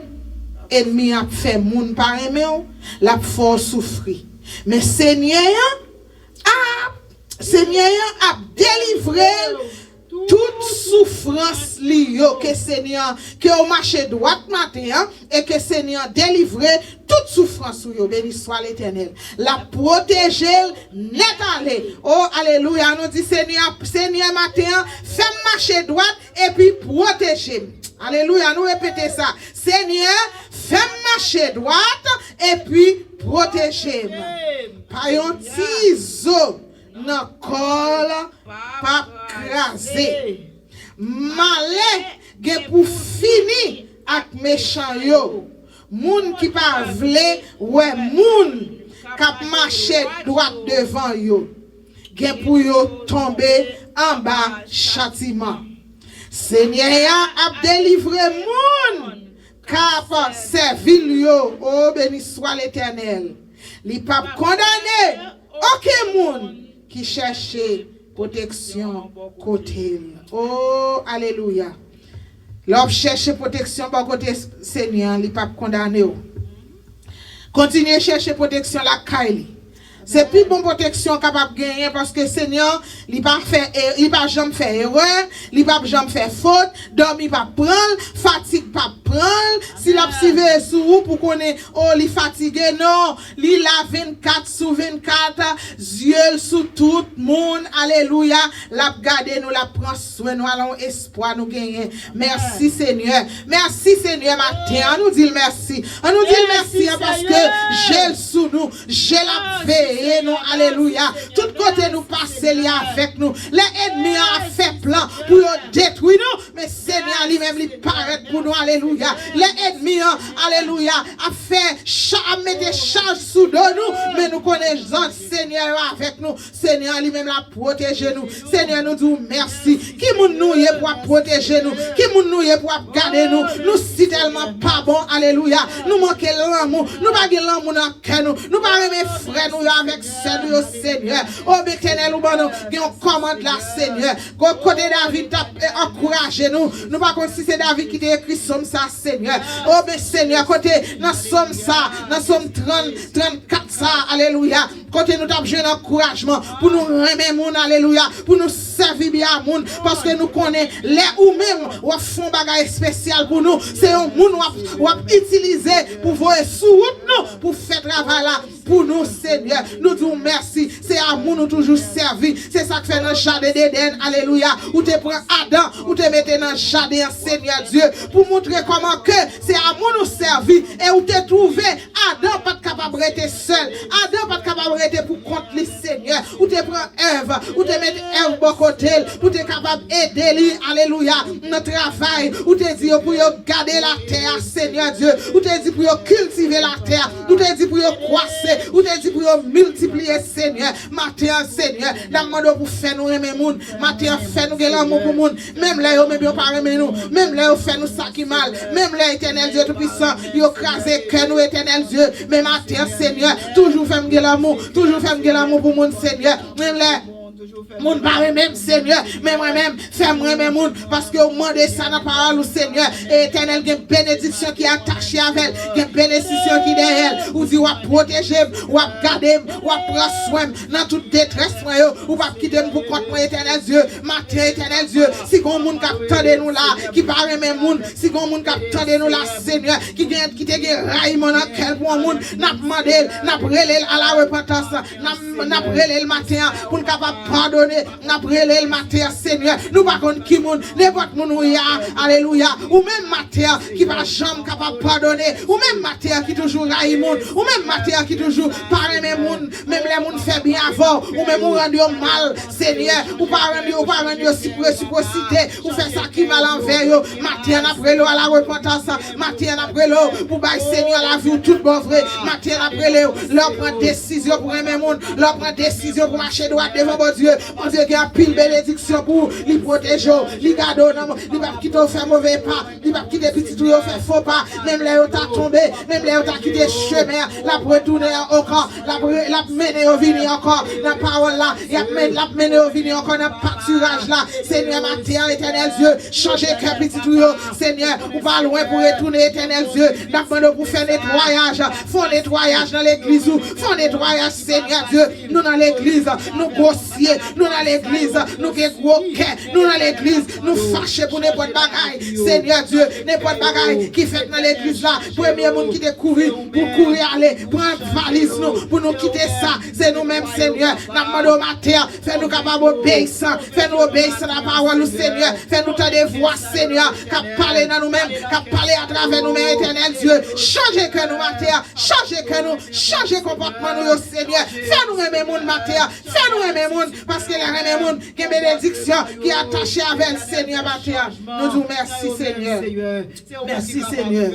enmi an ap fè moun pa renmen w, l ap fè w soufri. Men Senyè an ap, Senyè an ap delivre l tout soufrans li yo. Ke Senyè an, ke w mache dwat maten an, e ke Senyè an delivre tout soufrans ou yo. Beni swa Letènèl. L ap pwoteje l nèt ale. Oh, alelouya. Nou di, Senyè, Senyè, maten an, fè m mache dwat epi pwoteje m. Alelouya. Nou repete sa. Senyè, fè m mache dwat epi pwoteje m. Pa yon ti zo nan kò l p ap kraze. Malè gen pou fini ak mechan yo. Moun ki pa vle wè moun k ap mache dwat devan yo gen pou yo tonbe anba chatiman. Senyè a ap delivre moun k ap sèvi l yo. O, beni swa Letènèl. Li p ap kondane okenn moun ki chèche pwoteksyon kote l. O, alelouya. Lè w ap chèche pwoteksyon bò kote Senyè a, li p ap kondane w. Kontinye chèche pwoteksyon lakay li. Se pi bon pwoteksyon w kapab genyen, paske Senyè, li pa fè, e- li pa janm fè erè, li p ap janm fè fot, dòmi p ap pran l, fatig p ap pran l. Si l ap siveye sou ou pou konnen, o, li fatige, non, li la vennkat sou vennkat, zye l sou tout moun, alelouya, l ap gade nou, l ap pran swen nou, alon espwa nou genyen. Mèsi, Senyè. Mèsi, Senyè, maten an. An nou di l mèsi. An nou di l mèsi an, paske je l sou nou. Je l ap veye nou. Alelouya. Tout kote nou pase, li avèk nou. Lè ènmi an ap fè plan pou yo detwi nou, men Senyè li menm li parèt pou nou. Alelouya. Lè ènmi an, alelouya, ap fè cha-, ap mete chaj sou do nou, men nou konnen zanj Senyè yo avèk nou. Senyè li menm l ap pwoteje nou. Senyè, nou di w mèsi. Ki moun nou ye pou w ap pwoteje nou? Ki moun nou ye pou w ap gade nou? Nou si tèlman pa bon, alelouya. Nou manke lanmou. Nou pa gen lanmou nan kè nou. Nou pa renmen frè nou yo avèk sè nou yo, Senyè. O, men Etènèl, ou ban nou gen yon kòmand la, Senyè. Ko-, kote David t ap, eh, ankouraje nou. Nou pa konn si se David ki te ekri sòm sa, Senyè. O, men Senyè, kote nan sòm sa, nan sòm trant, trannkat sa, alelouya. Kote nou t ap jwenn ankourajman pou nou renmen moun, alelouya, pou nou sèvi byen a moun, paske nou konnen lè ou menm w ap fè yon bagay espesyal pou nou, se yon moun w ap, w ap itilize pou voye sou wout nou, pou fè travay la pou nou, Senyè. Nou di w mèsi. Se a moun ou toujou sèvi. Se sa k fè nan jaden Edenn, alelouya, ou te pran Adan, ou te mete nan jaden an, Senyè Dye, pou montre kòman ke se a moun ou sèvi, e ou te twouve Adan pa t kapab rete sèl. Adan pa t kapab rete pou kont li, Senyè. Ou te pran Èv, ou te met Èv bò kote l, pou te kapab ede li, alelouya, nan travay. Ou te di yo pou yo gade latè a, Senyè Dye. Ou te di pou yo kiltive latè a. Ou te di pou yo kwase. Ou te di pou yo miltipliye, Senyè. Maten an, Senyè, n ap mande w pou fè nou renmen moun. Maten an, fè nou gen lanmou pou moun. Menm lè yo menm yo pa renmen nou, menm lè yo fè nou sa ki mal, menm lè, Etènèl Dye Toupisan, yo kraze kè nou, Etènèl Dye, men maten an, Senyè, toujou fè m gen lanmou, toujou fè m gen lanmou pou moun, Senyè. Menm lè moun pa renmen m, Senyè, men mwen menm, fè m renmen moun, paske w mande sa nan pawòl ou, Senyè. E Etènèl, gen benediksyon ki atache avè l, gen benediksyon ki dèyè l. Ou di w ap pwoteje m, w ap gade m, w ap pran swen m nan tout detrès mwen yo. Ou p ap kite m pou kont mwen, Etènèl Dye. Maten, Etènèl Dye, si gon moun k ap tande nou la, ki pa renmen moun, si gon moun k ap tande nou la, Senyè, ki gen, ki te gen rayiman nan kè l pou yon moun, n ap mande l, n ap rele l a la repantans, n ap, n ap rele l maten an pou l kapab padone, n ap rele l maten an, Senyè. Nou pa konn ki moun, nenpòt moun ou ye a, alelouya. Ou menm maten an ki pa janm kapab padone, ou menm maten an ki toujou rayi moun, ou menm maten an ki toujou pa renmen moun, menm lè moun fè byen avè w, ou menm ou rann yo mal, Senyè, ou pa rann yo, ou pa rann yo resipwosite, ou fè sa ki mal anvè yo. Maten an n ap rele w a la repantans, maten an n ap rele w pou bay Senyè lavi w tout bon vre. Maten an n ap rele w, lè w pran desizyon pou renmen moun, lè w pran desizyon pou mache dwat devan Bondye, Bondye gen anpil benediksyon pou ou, li pwoteje w, li gade w nan, li p ap kite w fè move pa. Li p ap kite pitit ou yo fè fo pa, menm lè yo ta tonbe, menm lè yo ta kite chemen an, l ap retounen ankò, l ap re-, l ap mennen yo vini ankò nan pawòl la, y ap men-, l ap mennen yo vini ankò nan patiraj la. Senyè, maten an, Etènèl Dye, chanje kè pitit ou yo. Senyè, ou pa lwen pou retounen, Etènèl Dye. N ap mande w pou fè netwayaj, fè yon netwayaj nan legliz ou, fè yon netwayaj, Senyè Dye. Nou nan legliz, nou gwosye, nou nan legliz, nou gen gwo kè, nou nan legliz, nou fache pou nenpòt bagay. Senyè Dye, nenpòt bagay ki fèt nan legliz la, premye moun ki te kouri pou kouri ale, pran valiz nou pou nou kite sa. Se nou menm, Senyè, n ap mande w maten an, fè nou kapab obeyisan, fè nou obeyisan a pawòl ou, Senyè, fè nou tande vwa, Senyè, k ap pale nan nou menm, k ap pale atravè nou menm, Etènèl Dye. Chanje kè nou maten an, chanje kè nou, chanje konpòtman nou yo, Senyè. Fè nou renmen moun maten an, fè nou renmen moun, paske lè renmen moun, gen benediksyon ki atache avè l, Senyè, maten an. Nou di w mèsi, Senyè. Mèsi, Senyè.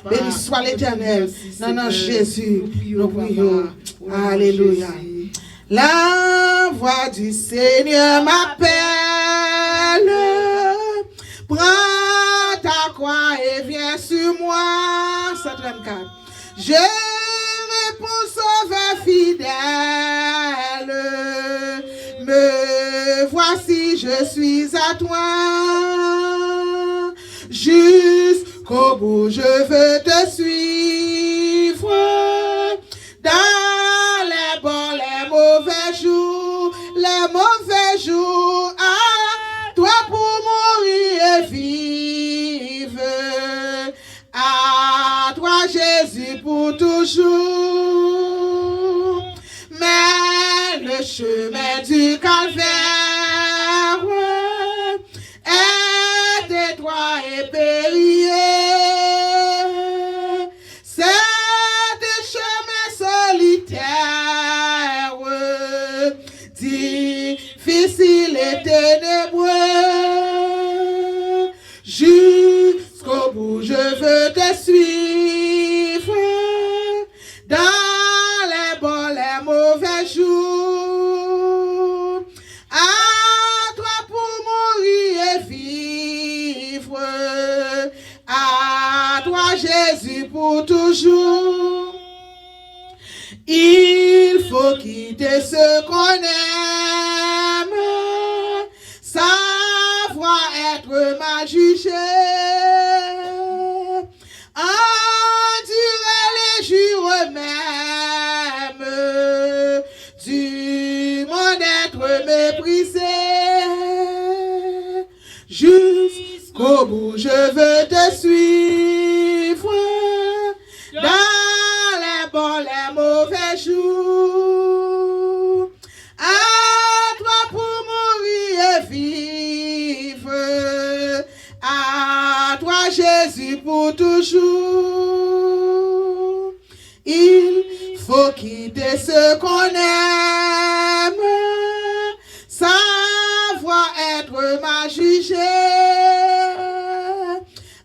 Beni swa Letènèl. Nan non Jezi, nou priye w. Alelouya. La voix du Seigneur m'appelle. Prends ta croix et viens sur moi. Cent trente-quatre. Je réponds, Sauveur fidèle, me voici, je suis à toi. Jusqu'au bout, je veux te suivre. Dans les bons, les Jésus pour toujours. Mais le chemin du calvaire est étroit et périlleux. C'est un chemin solitaire, difficile et ténébreux. Jusqu'au bout, je veux te suivre dans les bons, les mauvais jours. À toi pour mourir et vivre. À toi, Jésus, pour toujours. Il faut quitter ce qu'on aime, savoir être mal jugé, endurer les jours mêmes, du monde être méprisé. Jusqu'au bout, je veux te suivre dans les bons, les mauvais jours. À toi pour mourir et vivre. À toi, Jésus, pour toujours. Il faut quitter ce qu'on aime, savoir être mal jugé,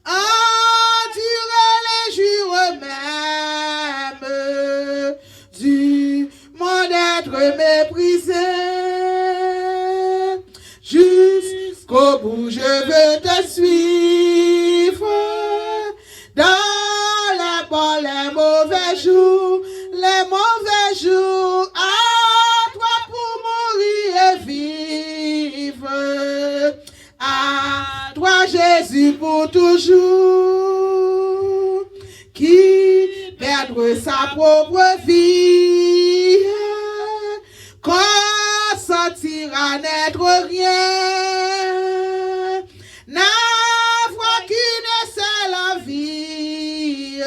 endurer les jours mêmes, du monde être méprisé. Jusqu'au bout, je veux te suivre. Dans les bons, les mauvais jours, les mauvais jours, à toi pour mourir et vivre. À toi, Jésus, pour toujours. Qui perdre sa propre vie, qu'on sentira n'être rien. N'avoir qu'une seule vie,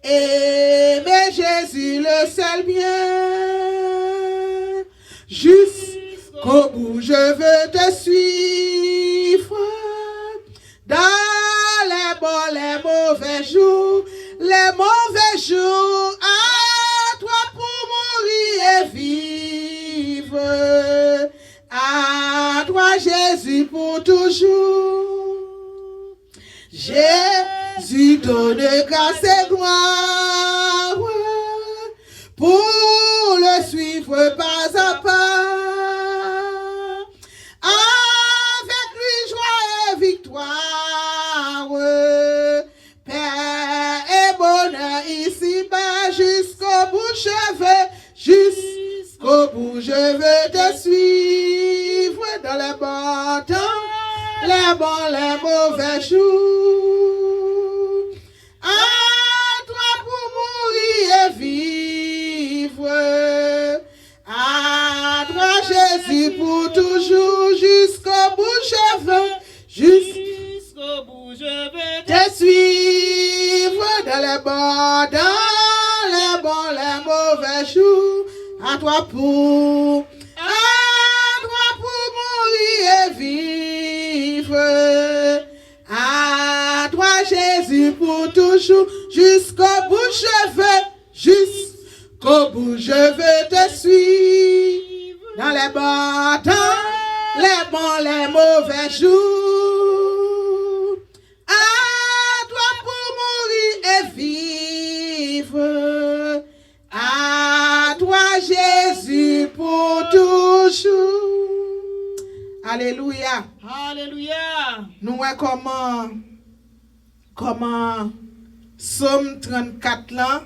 aimer Jésus le seul bien. Jusqu'au bout, je veux te suivre. Dans les bons, les mauvais jours, les mauvais jours, à toi pour mourir et vivre. À toi, Jésus, pour toujours. Jésus donne grâce et gloire pour le suivre pas à pas. Avec lui, joie et victoire, paix et bonheur ici-bas, jusqu'au bout je veux, jusqu'au bout je veux te suivre dans les bons temps, les bons, les mauvais jours. À toi pour mourir et vivre. À toi, Jésus, pour toujours, jusqu'au bout je veux, jusqu'au bout je veux te suivre dans les bons, dans les bons, les mauvais jours. À toi pour, à toi pour mourir et vivre. À toi, Jésus, pour toujours, jusqu'au bout je veux, jusqu'au bout je veux te suivre. Dans les bons temps, les bons, les mauvais jours. À toi pour mourir et vivre. À toi, Jésus, pour toujours. Alelouya. Alelouya. Nou wè kòman, kòman Sòm trannkat lan,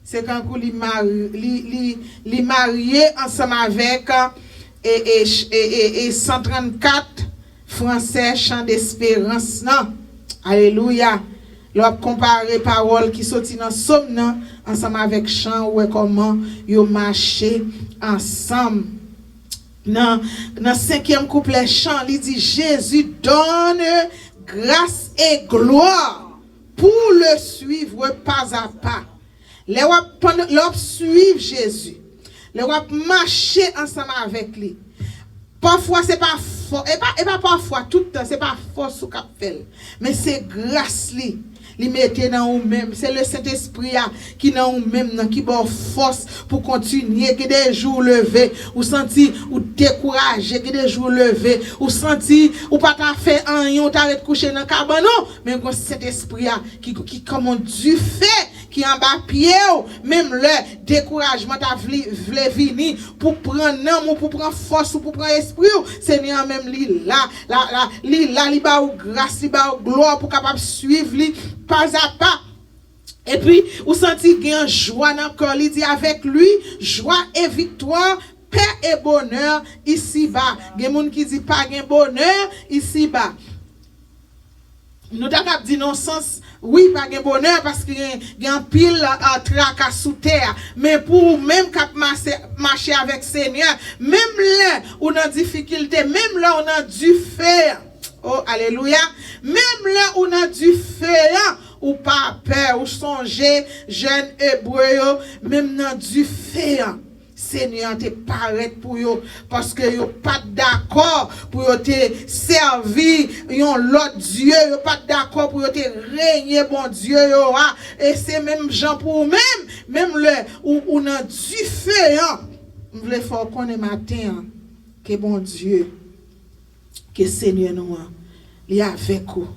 se kankou li mari-, li, li, li marye ansanm avèk, e, e, e, e, e san trannkat fransè, chan desperans lan. Alelouya. Lè w ap konpare pawòl ki soti nan Sòm nan ansanm avèk chan, ou wè kòman yo mache ansanm. Nan, nan senkyèm kouplè chan, li di, Jésus donne grâce et gloire pour le suivre pas à pas. Lè w ap, pandan, lè w ap swiv Jezi, lè w ap mache ansanm avèk li, pafwa se pa fò, e pa, e pa pafwa, tout tan, se pa fòs ou k ap fè l, men se gras li, li mete nan ou menm. Se le Sentespri a ki nan ou menm nan, ki ba w fòs pou kontinye. Gen de jou ou leve, ou santi ou dekouraje, gen de jou ou leve, ou santi ou pa ta fè anyen, ou ta ret kouche nan kabann ou, men gen Sentespri a ki, ki kòm yon dife ki anba pye w, menm lè dekourajman ta vle, vle vini pou pran nanm ou, pou pran fòs ou, pou pran espri w, Senyè an menm li la, la, la, li la, li ba ou gras, li ba ou glwa pou kapab swiv li pas à pas. Epi, ou santi gen jwa nan kè w, li di, avec lui, joie et victoire, paix et bonheur ici-bas. Gen moun ki di pa gen bonè ici-bas. Nou ta kab di nan sans, wi, pa gen bonè, paske gen, gen anpil, ah, traka sou tè a. Men pou ou menm k ap mache, mache avèk Senyè, menm lè ou nan difikilte, menm lè ou nan dife, oh, alelouya, menm lè ou nan dife an, ou pa pè, ou sonje jèn Ebre yo, menm nan dife an. Senyè an te parèt pou yo, paske yo pa t dakò pou yo te sèvi yon lòt dye, yo pa t dakò pou yo te renye Bondye yo a. E se menm jan pou ou menm, menm lè ou, ou nan dife an, m vle fè w konnen maten an, ke Bondye ke Senyè nou an, li avèk ou.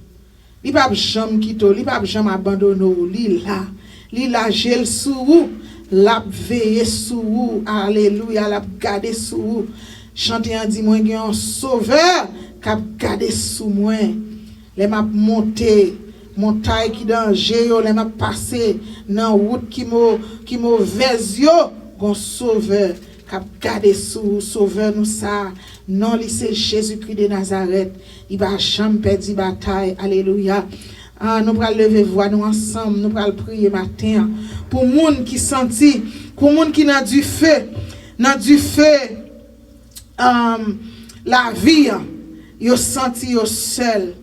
Li p ap janm kite w, li p ap janm abandone w, li la. Li la, je l sou ou, l ap veye sou ou. Alelouya, l ap gade sou ou. Chante an di mwen gen yon Sovè k ap gade sou mwen. Lè m ap monte montay ki danje yo, lè m ap pase nan wout ki mo-, ki movèz yo, gon Sovè k ap gade sou ou, Sovè nou sa a, non li se Jezikri de Nazarèt, li pa janm pèdi batay, alelouya. Ah, nou pral leve vwa nou ansanm, nou pral priye maten an. Pou moun ki santi, pou moun ki nan dife, nan dife, um, lavi an, yo santi yo sèl.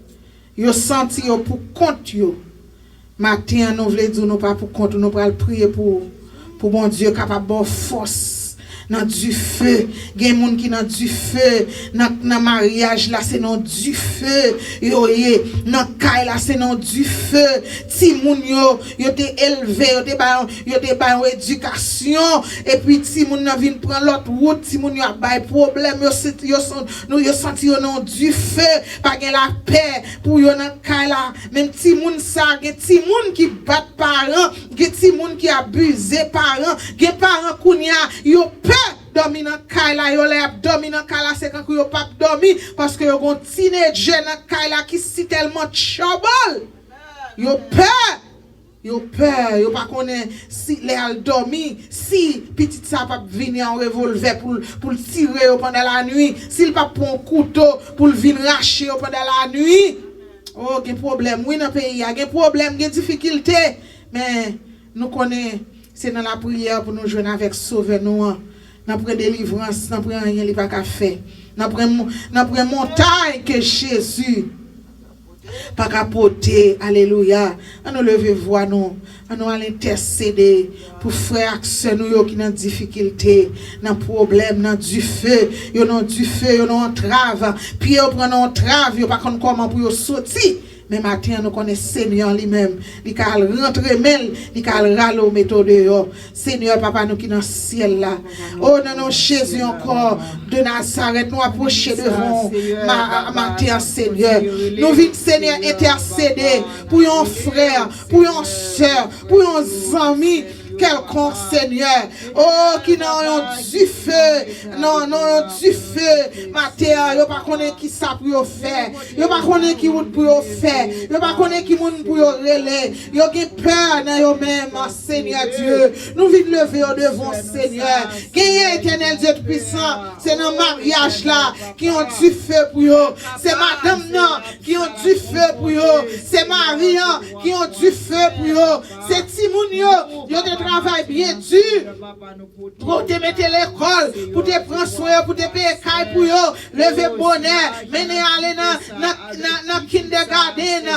Yo santi yo pou kont yo. Maten an, nou vle di w nou pa pou kont ou, nou pral priye pou ou, pou Bondye kapab ba w fòs nan dife. Gen moun ki nan dife, nan, nan maryaj la, se nan dife yo ye, nan kay la, se nan dife. Timoun yo, yo te elve, yo te ba yo, yo te ba yo edikasyon, epi timoun nan vin pran lòt wout, timoun yo ap bay pwoblèm, yo, yo, nou, yo santi yo nan dife, pa gen lapè pou yo nan kay la. Menm timoun sa, gen timoun ki bat paran, gen timoun ki abize paran, gen paran kounye a, yo pè dòmi nan kay la, yo lè y ap dòmi nan kay la, se kankou yo p ap dòmi, paske yo gon tinedjè nan kay la ki sitèlman tchòbòl. Yo pè. Yo pè, yo pa konnen si lè al dòmi, si pitit sa p ap vini a yon revòlvè pou l, pou l tire yo pandan lanwi, si l p ap pran yon kouto pou l vin rache yo pandan lanwi. Oh, gen pwoblèm, wi, nan peyi a, gen pwoblèm, gen difikilte. Men, nou konnen se nan lapriyè pou nou jwenn avèk Sovè nou an. Nan pran delivrans, nan pran anyen li pa ka fè. Nan pran mo-, nan pran montay ke Jezi pa ka pote. Alelouya. An nou leve vwa nou. An nou al entèsede pou frè ak sè nou yo ki nan difikilte, nan pwoblèm, nan dife. Yo nan dife, yo nan antrav. Pye yo pran nan antrav, yo pa konn kòman pou yo soti. Men maten an, nou konnen Senyè an li menm, li ka al rantre men l, li ka al rale w mete w deyò. Senyè, Papa nou ki nan syèl la, o nan non Jezi ankò de Nazarèt, nou apwoche devan w ma-, maten an, Senyè. Nou vin, Senyè, entèsede pou yon frè, pou yon sè, pou yon zanmi kèlkonk, Senyè. O, ki nan yon dife, nan, nan yon dife, maten an, yo pa konnen ki sa pou yo fè. Yo pa konnen ki wout pou yo fè. Yo pa konnen ki moun pou yo rele. Yo gen pè nan yo menm, Senyè Dye. Nou vin leve yo devan w, Senyè. Genyen, Etènèl Dye Toupisan, se nan maryaj la ki yon dife pou yo. Se madanm nan ki yon dife pou yo. Se mari an ki yon dife pou yo. Se timoun yo, yo te travay byen di, pou te mete lekòl, pou te pran swen yo, pou te peye kay pou yo, leve bonè, mennen yo ale nan, nan, nan, nan kindergarten,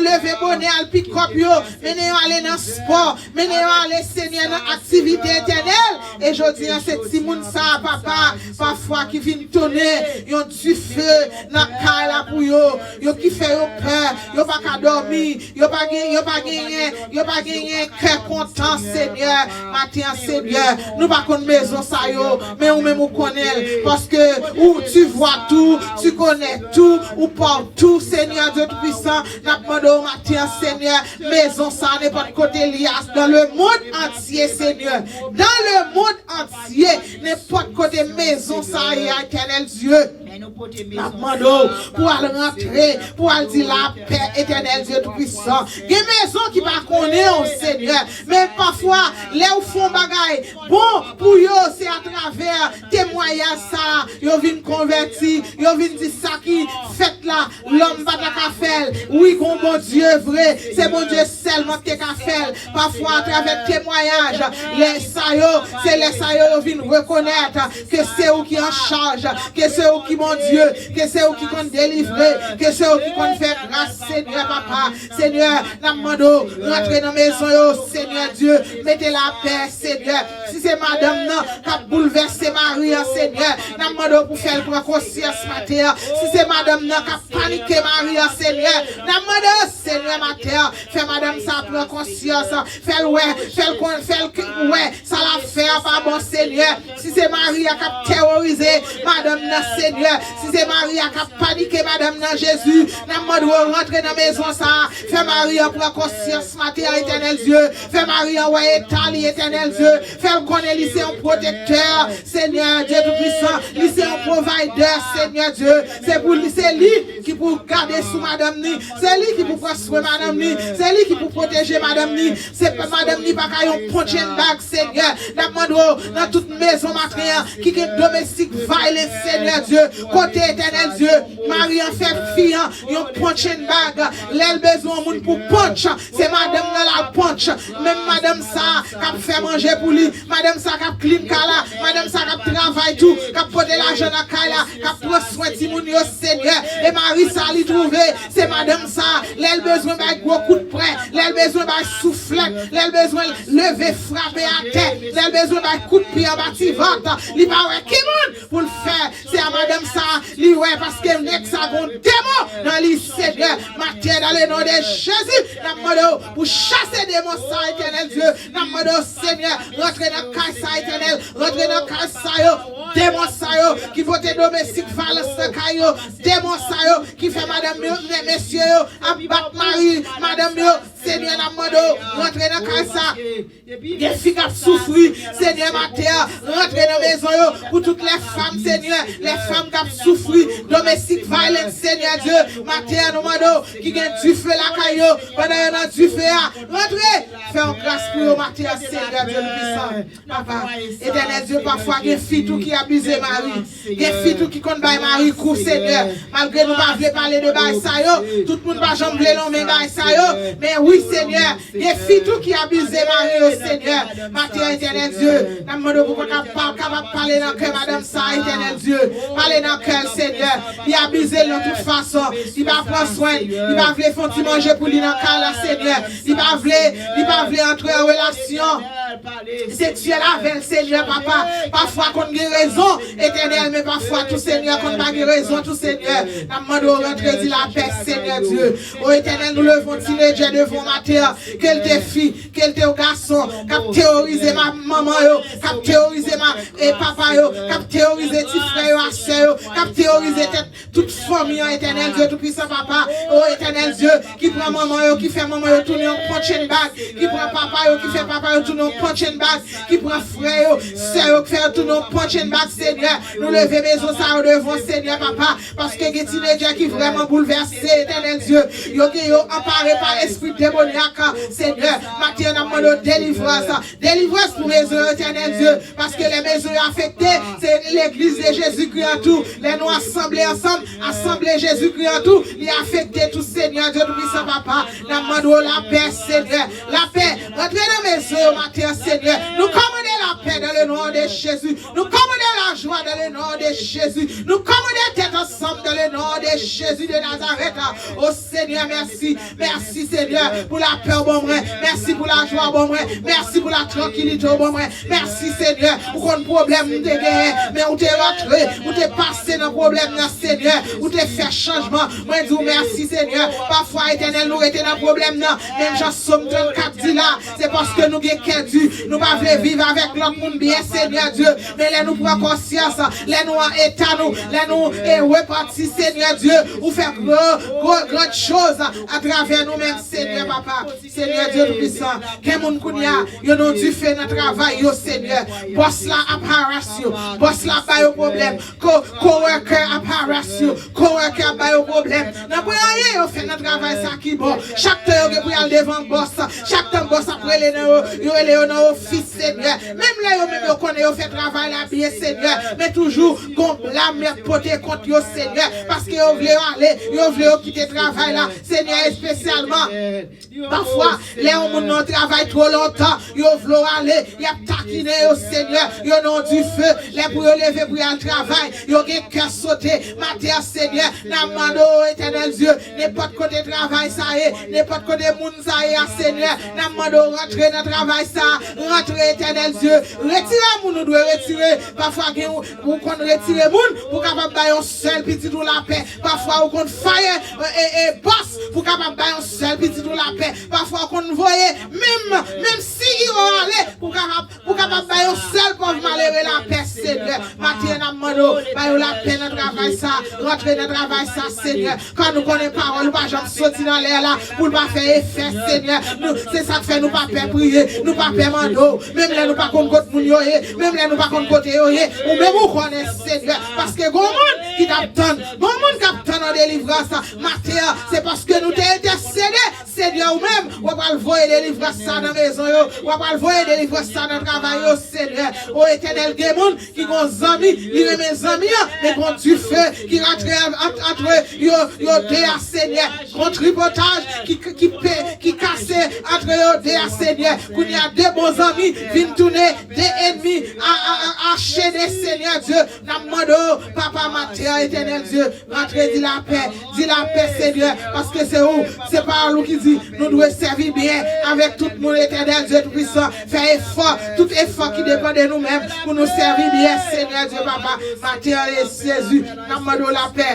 leve bonè al pikòp yo, mennen yo ale nan spò, mennen yo ale, Senyè, nan aktivite etènèl. E jodi a, se timoun sa a, papa, pafwa ki vin tounen yon dife nan kay la pou yo, yo ki fè yo pè, yo pa ka dòmi, yo pa gen, yo pa genyen, yo pa genyen kè kontan, Senyè. Maten an, Senyè, nou pa konn mezon sa yo, men ou menm ou konnen l, paske ou, tu vois tout, tu connais tout, ou pa tout, Senyè Dye Toupisan, n ap mande w maten an, Senyè, mezon sa, nenpòt kote li a, dans le monde entier, Senyè, dans le monde entier, nenpòt kote mezon sa ye, Etènèl Dye. N ap mande w pou al rantre, pou al di lapè, Etènèl Dye Toupisan. Gen mezon ki pa konnen w, Senyè, men pafwa, lè w fè yon bagay bon pou yo, se atravè temwayaj sa a, yo vin konvèti, yo vin di sa ki fèt la, lòm pa ta ka fè l. Wi, gon Bondye vre, se Bondye sèlman ki te ka fè l. Pafwa, atravè temwayaj, lè sa yo, se lè sa yo, yo vin rekonèt ke se ou ki an chaj, ke se ou ki Bondye, ke se ou ki konn delivre, ke se ou ki konn fè gras, Senyè, papa. Senyè, n ap mande w, rantre nan mezon yo, Senyè Dye, mete lapè, Senyè. Si se madanm nan k ap boulvèse mari an, Senyè, n ap mande w pou fè l pran konsyans maten an. Si se madanm nan k ap panike mari an, Senyè, n ap mande w, Senyè, maten an, fè madanm sa pran konsyans, fè l wè, fè l kon, fè l k-, wè sa l ap fè a pa bon, Senyè. Si se mari a k ap teworize madanm nan, Senyè, si se mari a k ap panike madanm nan, Jezi, n ap mande w rantre nan mezon sa a, fè mari an pran konsyans maten an, Etènèl Dye, fè mari an wè eta li, Etènèl Dye, fè l konnen li se yon pwotektè, Senyè Dye Toupisan, li se yon provider, Senyè Dye, se pou li, se li ki pou gade sou madanm ni, se li ki pou pran swen madanm ni, se li ki pou pwoteje madanm ni, se pa madanm ni pa ka yon punching bag, Senyè. N ap mande w nan tout mezon maten an ki gen domestic violence, Senyè Dye, kote Etènèl Dye, mari an fè fi an yon punching bag, lè l bezwen yon moun pou punch, se madanm nan l al punch, menm madanm sa k ap fè manje pou li, madanm sa k ap clean kay la, madanm sa k ap travay tou, k ap pote lajan nan kay la, k ap pran swen timoun yo, Senyè. E mari sa li twouve, se madanm sa, lè l bezwen bay gwo kout pwen, lè l bezwen bay souflèt, lè l bezwen leve frape atè, lè l bezwen bay kout pye anba ti vant, li pa wè ki moun pou l fè, se a madanm sa li wè, paske nèg sa gon demon nan li, Senyè. Maten, dans le nom de Jésus, n ap mande w pou chase demon sa, Etènèl Dye. N ap mande w, Senyè, rantre nan kay sa, Etènèl. Rantre nan kay sa yo. Demon sa yo ki pote domestic violence nan kay yo. Demon sa yo ki fè madanm yo, men mesye yo ap bat mari madanm yo. Senyè, n ap mande w, rantre nan kay sa. Gen fi k ap soufri, Senyè, maten an, rantre nan mezon yo. Pou tout lè fanm, Senyè, lè fanm k ap soufri domestic violence, Senyè Dye, maten an, nou mande w, ki gen dife lakay yo, pandan yo nan dife a, rantre, fè yon gras pou yo maten an, Senyè Dye Toupisan. Papa, Etènèl Dye, pafwa gen fi tou ki abize mari. Gen fi tou ki konn bay mari kou, Senyè. Malgre nou pa vle pale de bagay sa yo, tout moun pa janm vle lonmen bagay sa yo. Men wi, Senyè, gen fi tou ki abize mari yo, Senyè. Maten an, Etènèl Dye, n ap mande w pou w kapab, kapab pale nan kè madanm sa, Etènèl Dye. Pale nan kè l, Senyè. Li abize l nan tout fason. Li pa pran swen l. Li pa vle fè yon ti manje pou li nan kay la, Senyè. Li pa vle, li pa vle antre an relasyon seksyèl avè l, Senyè, papa. Pafwa konn gen rezon, Etènèl, men pafwa tou, Senyè, konn pa gen rezon tou, Senyè. N ap mande w rantre, di lapè, Senyè Dye. O Etènèl, nou leve yon tinedjè devan w maten an, ke l te fi, ke l te yon gason, k ap teworize ma-, manman yo, k ap teworize ma-, e papa yo, k ap teworize ti frè yo ak sè yo, k ap teworize tèt tout fanmi an, Etènèl Dye Toupisan, papa. O Etènèl Dye, ki pran manman yo, ki fè manman yo tounen yon punching bag, ki pran papa yo, ki fè papa yo tounen yon punching bag, ki pran frè yo, sè yo, ki fè yo tounen yon punching bag, Senyè. Nou leve mezon sa yo devan w, Senyè, papa, paske gen tinedjè ki vrèman boulvèse, Etènèl Dye. Yo gen yo anpare pa espri demonyak, Senyè. Maten an, n ap mande w delivrans, delivrans pou mezon yo, Etènèl Dye. Paske lè mezon yo afekte, se legliz de Jezikri an tou. Lè nou asanble ansanm, asanble Jezikri an tou, li afekte tou, Senyè Dye Toupisan, papa. N ap mande w lapè, Senyè. Lapè, rantre nan mezon yo maten an, Seigneur. Nous commandons la paix dans le nom de Jésus. Nous commandons la joie dans le nom de Jésus. Nous commandons tête ensemble dans le nom de Jésus de Nazareth. Oh Seigneur, merci. Merci Seigneur pour la paix au bon mwen. Merci pour la joie au bon mwen. Merci pour la tranquillité au bon mwen. Merci Seigneur. Ou konn pwoblèm m te genyen, men ou te rantre, ou te pase nan pwoblèm nan Seigneur. Ou te fè chanjman. Mwen di w mèsi Seigneur. Pafwa Etènèl nou rete nan pwoblèm nan. Menm jan Sòm trannkat di la, se paske nou gen kè di. Nou pa vle viv avèk lòt moun byen, Seigneur Dieu. Men lè nou pran konsyans, lè nou an eta nou, lè nou e repanti, Seigneur Dieu, ou fè gwo, gwo, grann choz atravè nou menm, Seigneur Papa. Seigneur Dieu Tout-Puissant, gen moun kounye a, yo nan dife nan travay yo, Seigneur. Bòs la ap haras yo. Bòs la ap ba yo pwoblèm. Ko, coworker ap haras yo. Coworker ap ba yo pwoblèm. Nan pa anyen yo fè nan travay sa ki bon. Chak tan yo gen pou y al devan bòs, chak tan bòs ap rele nan yo, yo rele yo nan ofis, Seigneur. Menm lè yo menm yo konnen yo fè travay la byen, Seigneur. Men toujou, gon blam y ap pote kont yo, Seigneur. Paske yo vle yo ale, yo vle yo kite travay la, Seigneur, espesyalman. Pafwa, lè yon moun nan travay twò lontan, yo vle w ale, y ap takinen yo, Seigneur, yo nan dife. Lè pou yo leve pou y al travay, yo gen kè sote. Maten an, Seigneur, n ap mande w, Etènèl Dye, nenpòt kote travay sa ye, nenpòt kote moun sa ye a, Seigneur, n ap mande w rantre nan travay sa, rantre, Etènèl Dye, retire moun ou dwe retire. Pafwa gen ou, ou konn retire moun pou kapab bay yon sèl pitit ou lapè. Pafwa ou konn fire e, e, e bòs pou kapab bay yon sèl pitit ou lapè. Pafwa ou konn voye menm, menm CEO ale pou kapab, pou kapab bay yon sèl pòv malere lapè, Senyè. Maten an n ap mande w, ba yo lapè nan travay sa, rantre nan travay sa, Senyè. Kan nou konnen pawòl ou pa janm soti nan lè la pou l pa fè efè, Senyè. Nou, se sa k fè nou pa pè priye, nou pa pè mande w. Menm lè nou pa konn kot moun yo ye, menm lè nou pa konn kote yo ye, ou menm ou konnen, Senyè. Paske gon moun ki t ap tann, gon moun k ap tann yon delivrans maten an, se paske nou te entèsede, Senyè, ou menm, w ap al voye delivrans sa nan mezon yo, w ap al voye delivrans sa nan travay yo, Senyè. O Etènèl, gen moun ki gon zanmi, li renmen zanmi an, men gon dife ki rantre ant, ant, antre yo, yo de a, Senyè. Gon tripotaj ki, ki, ki pe, ki kase antre yo de a, Senyè. Kounye a, de bon zanmi vin tounen de ènmi a, a, a, achene, Senyè Dye. N ap mande w, Papa, maten an, Etènèl Dye, rantre, di lapè, di lapè, Senyè, paske se ou, se pawòl ou ki di, nou dwe sèvi byen avèk tout moun, Etènèl Dye Toupisan. Fè efò, tout efò ki depann de nou menm, pou nou sèvi byen, Senyè Dye, Papa. Maten an, Jezi, n ap mande w lapè.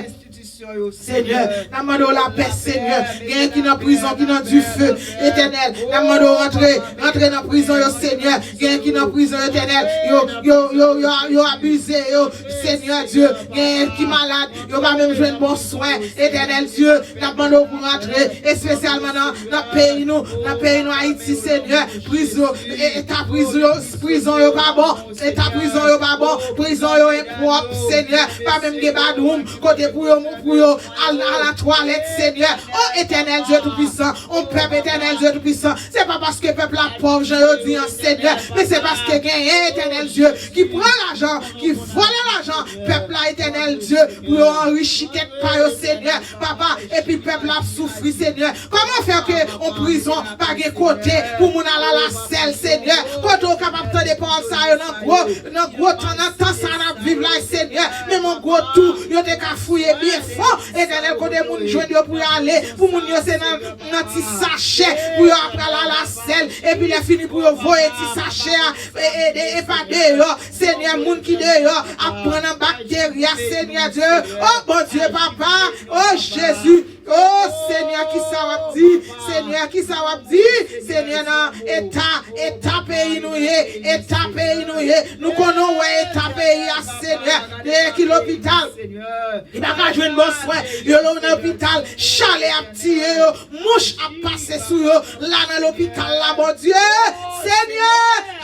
Senyè, n ap mande w lapè, Senyè. Genyen ki nan prizon, ki nan dife, Etènèl. N ap mande w rantre, rantre nan prizon yo, Senyè. Genyen ki nan prizon, Etènèl. Yo, yo, yo, yo, yo abize yo, Senyè Dye. Genyen ki malad, yo pa menm jwenn bon swen, Etènèl Dye. N ap mande w pou rantre, espesyalman nan, nan peyi nou, nan peyi nou, Ayiti, Senyè. Prizon, e, eta prizon yo, prizon yo pa bon. Eta prizon yo pa bon, prizon yo enpwòp, Senyè. Pa menm gen badwoum, kote pou yo, pou yo al, al nan twalèt, Senyè. O Etènèl Dye Toupisan, on pèp, Etènèl Dye Toupisan, se pa paske pèp la pòv jan yo di an, Senyè, men se paske genyen, Etènèl Dye, ki pran lajan, ki vòlè lajan pèp la, Etènèl Dye, pou yo anrichi tèt pa yo, Senyè. Papa, epi pèp la ap soufri, Senyè. Kòman fè ke yon prizon pa gen kote pou moun al alasèl, Senyè? Kote w kapab tande pawòl sa yo nan gwo, nan gwo tan, nan tan sa n ap viv la, Senyè. Menm yon gwo twou, yo te ka fouye byen fon, Etènèl, kote moun jwenn yo pou yo ale, pou moun yo se nan, nan ti sachè, pou yo ap al alasèl, epi lè fini pou yo voye ti sachè a, e, e, e, e pa deyò, Senyè, moun ki deyò ap pran nan bakteri a, Senyè Dye. O Bondye, Papa, o Jezi, o Senyè, kisa w ap di? Senyè, kisa w ap di? Senyè, nan eta, eta peyi nou ye, eta peyi nou ye. Nou konnen w wè eta peyi a, Senyè. Genyen ki lopital, ki pa ka jwenn bon swen. Yo nan lopital, chalè ap tiye yo, mouch ap pase sou yo. La nan lopital la, Bondye, Senyè,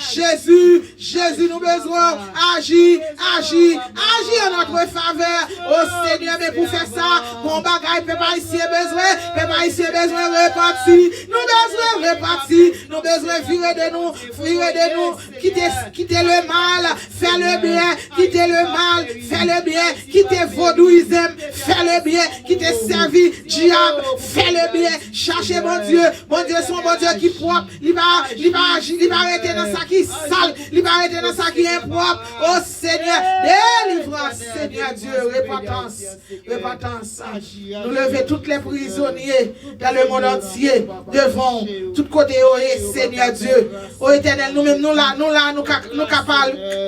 Jezi, Jezi, nou bezwen w. Aji, aji, aji an notre favè. O Senyè, men pou fè sa, gon bagay pèp ayisyen bezwen. Pèp ayisyen bezwen repanti. Nou bezwen repanti. Nou bezwen vire de nou, vire de nou. Kite, kite le mal, fè le byen. Kite le mal, fè le byen. Kite vodouyizm, fè le byen. Kite sèvi dyab, fè le byen. Chache Bondye. Bondye se yon Bondye ki pwòp. Li pa, li pa aji, li pa rete nan sa ki sal. Li pa rete nan sa ki enpwòp. O Senyè, delivrans, Senyè Dye, repantans, repantans. Nou leve tout lè prizonye dans le monde entier devan w. Tout kote yo ye, Senyè Dye. O Etènèl, nou menm nou la, nou la, nou ka, nou ka pa,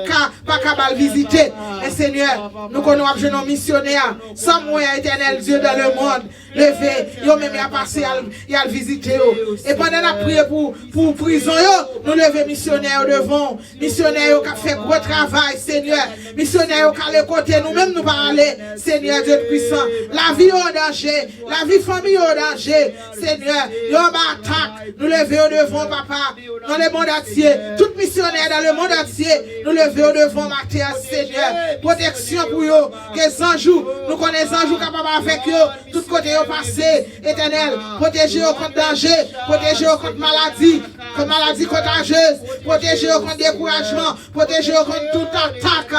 ka, pa ka ba l vizite. Men Senyè, nou konnen w ap jwenn yon misyonè. Sa m wè, Etènèl Dye, dans le monde. Leve, yo menm y a pase, y al, y al vizite yo. E pandan n ap priye pou, pou prizon yo, nou leve misyonè yo devan w. Misyonè yo k ap fè gwo travay, Senyè. Misyonè yo k ale kote nou menm nou pa ale, Senyè Dye Tpwisan. Lavi yo an danje, lavi fanmi yo an danje, Senyè. Yo anba atak, nou leve yo devan w, papa. Dans le monde entier, tout misyonè dans le monde entier, nou leve yo devan w maten an, Senyè. Pwoteksyon pou yo, ke zanj ou, nou konnen zanj ou kapab avèk yo, tout kote yo pase, Etènèl, pwoteje yo kont danje, pwoteje yo kont maladi, kont maladi kontajyez, pwoteje yo kont dekourajman, pwoteje yo kont tout atak,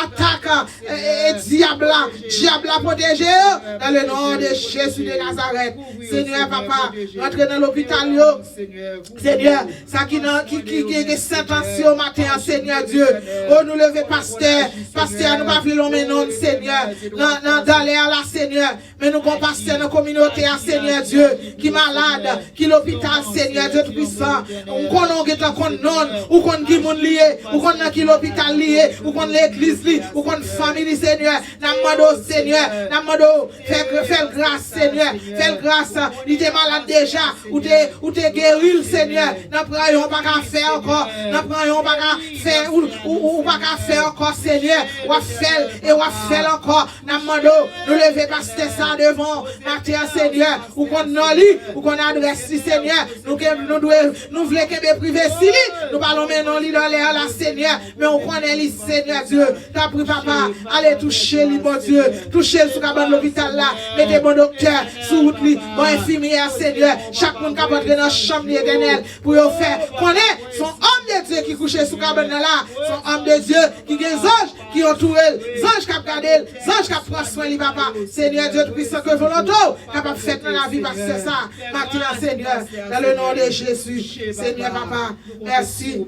atak, e, e, e dyab la, dyab la pwoteje yo, dans le nom de Jésus de Nazareth. Senyè, papa, rantre nan lopital yo, Senyè, sa ki nan, ki, ki, ki gen sentans yo maten an, Senyè Dye. O, nou leve pastè, pastè a, nou pa vle lonmen non l, Senyè, nan, nan dalè a la, Senyè. Men nou gon pastè nan kominote a, Senyè Dye, ki malad, ki lopital, Senyè Dye Tpwisan. M konnen w gentan konn non l, ou konn ki moun li ye, ou konn nan ki lopital li ye, ou konn legliz li, ou konn fanmi li, Senyè. N ap mande w, Senyè, n ap mande w, fè, fè l gras, Senyè, fè l gras. Li te malad deja, ou te, ou te geri l, Senyè. Nan pran yon pa ka fè ankò, nan pran yon pa ka fè, ou, ou, ou pa ka fè ankò, Senyè. W ap fè l e w ap fè l ankò. N ap mande w, nou leve pastè sa devan w maten an, Senyè. Ou konn non li, ou konn adrès li, Senyè. Nou ke, nou dwe, nou vle kenbe privesi li. Nou pa lonmen non li nan lè a la, Senyè. Men ou konnen li, Senyè Dye. Tanpri, papa, ale touche li, Bondye. Touche l sou kabann lopital la. Mete bon doktè sou wout li. Bon enfimyè, Senyè. Chak moun k ap antre nan chanm li, Etènèl, pou yo fè konnen se yon òm de Dye ki kouche sou kabann nan la. Se yon òm de Dye ki gen zanj ki antoure l, zanj k ap gade l, zanj k ap pran swen li, papa. Senyè Dye Tpwisan, ke volonte w kapab fèt nan lavi pastè sa maten an, Senyè. Dans le nom de Jésus, Senyè, papa. Mèsi.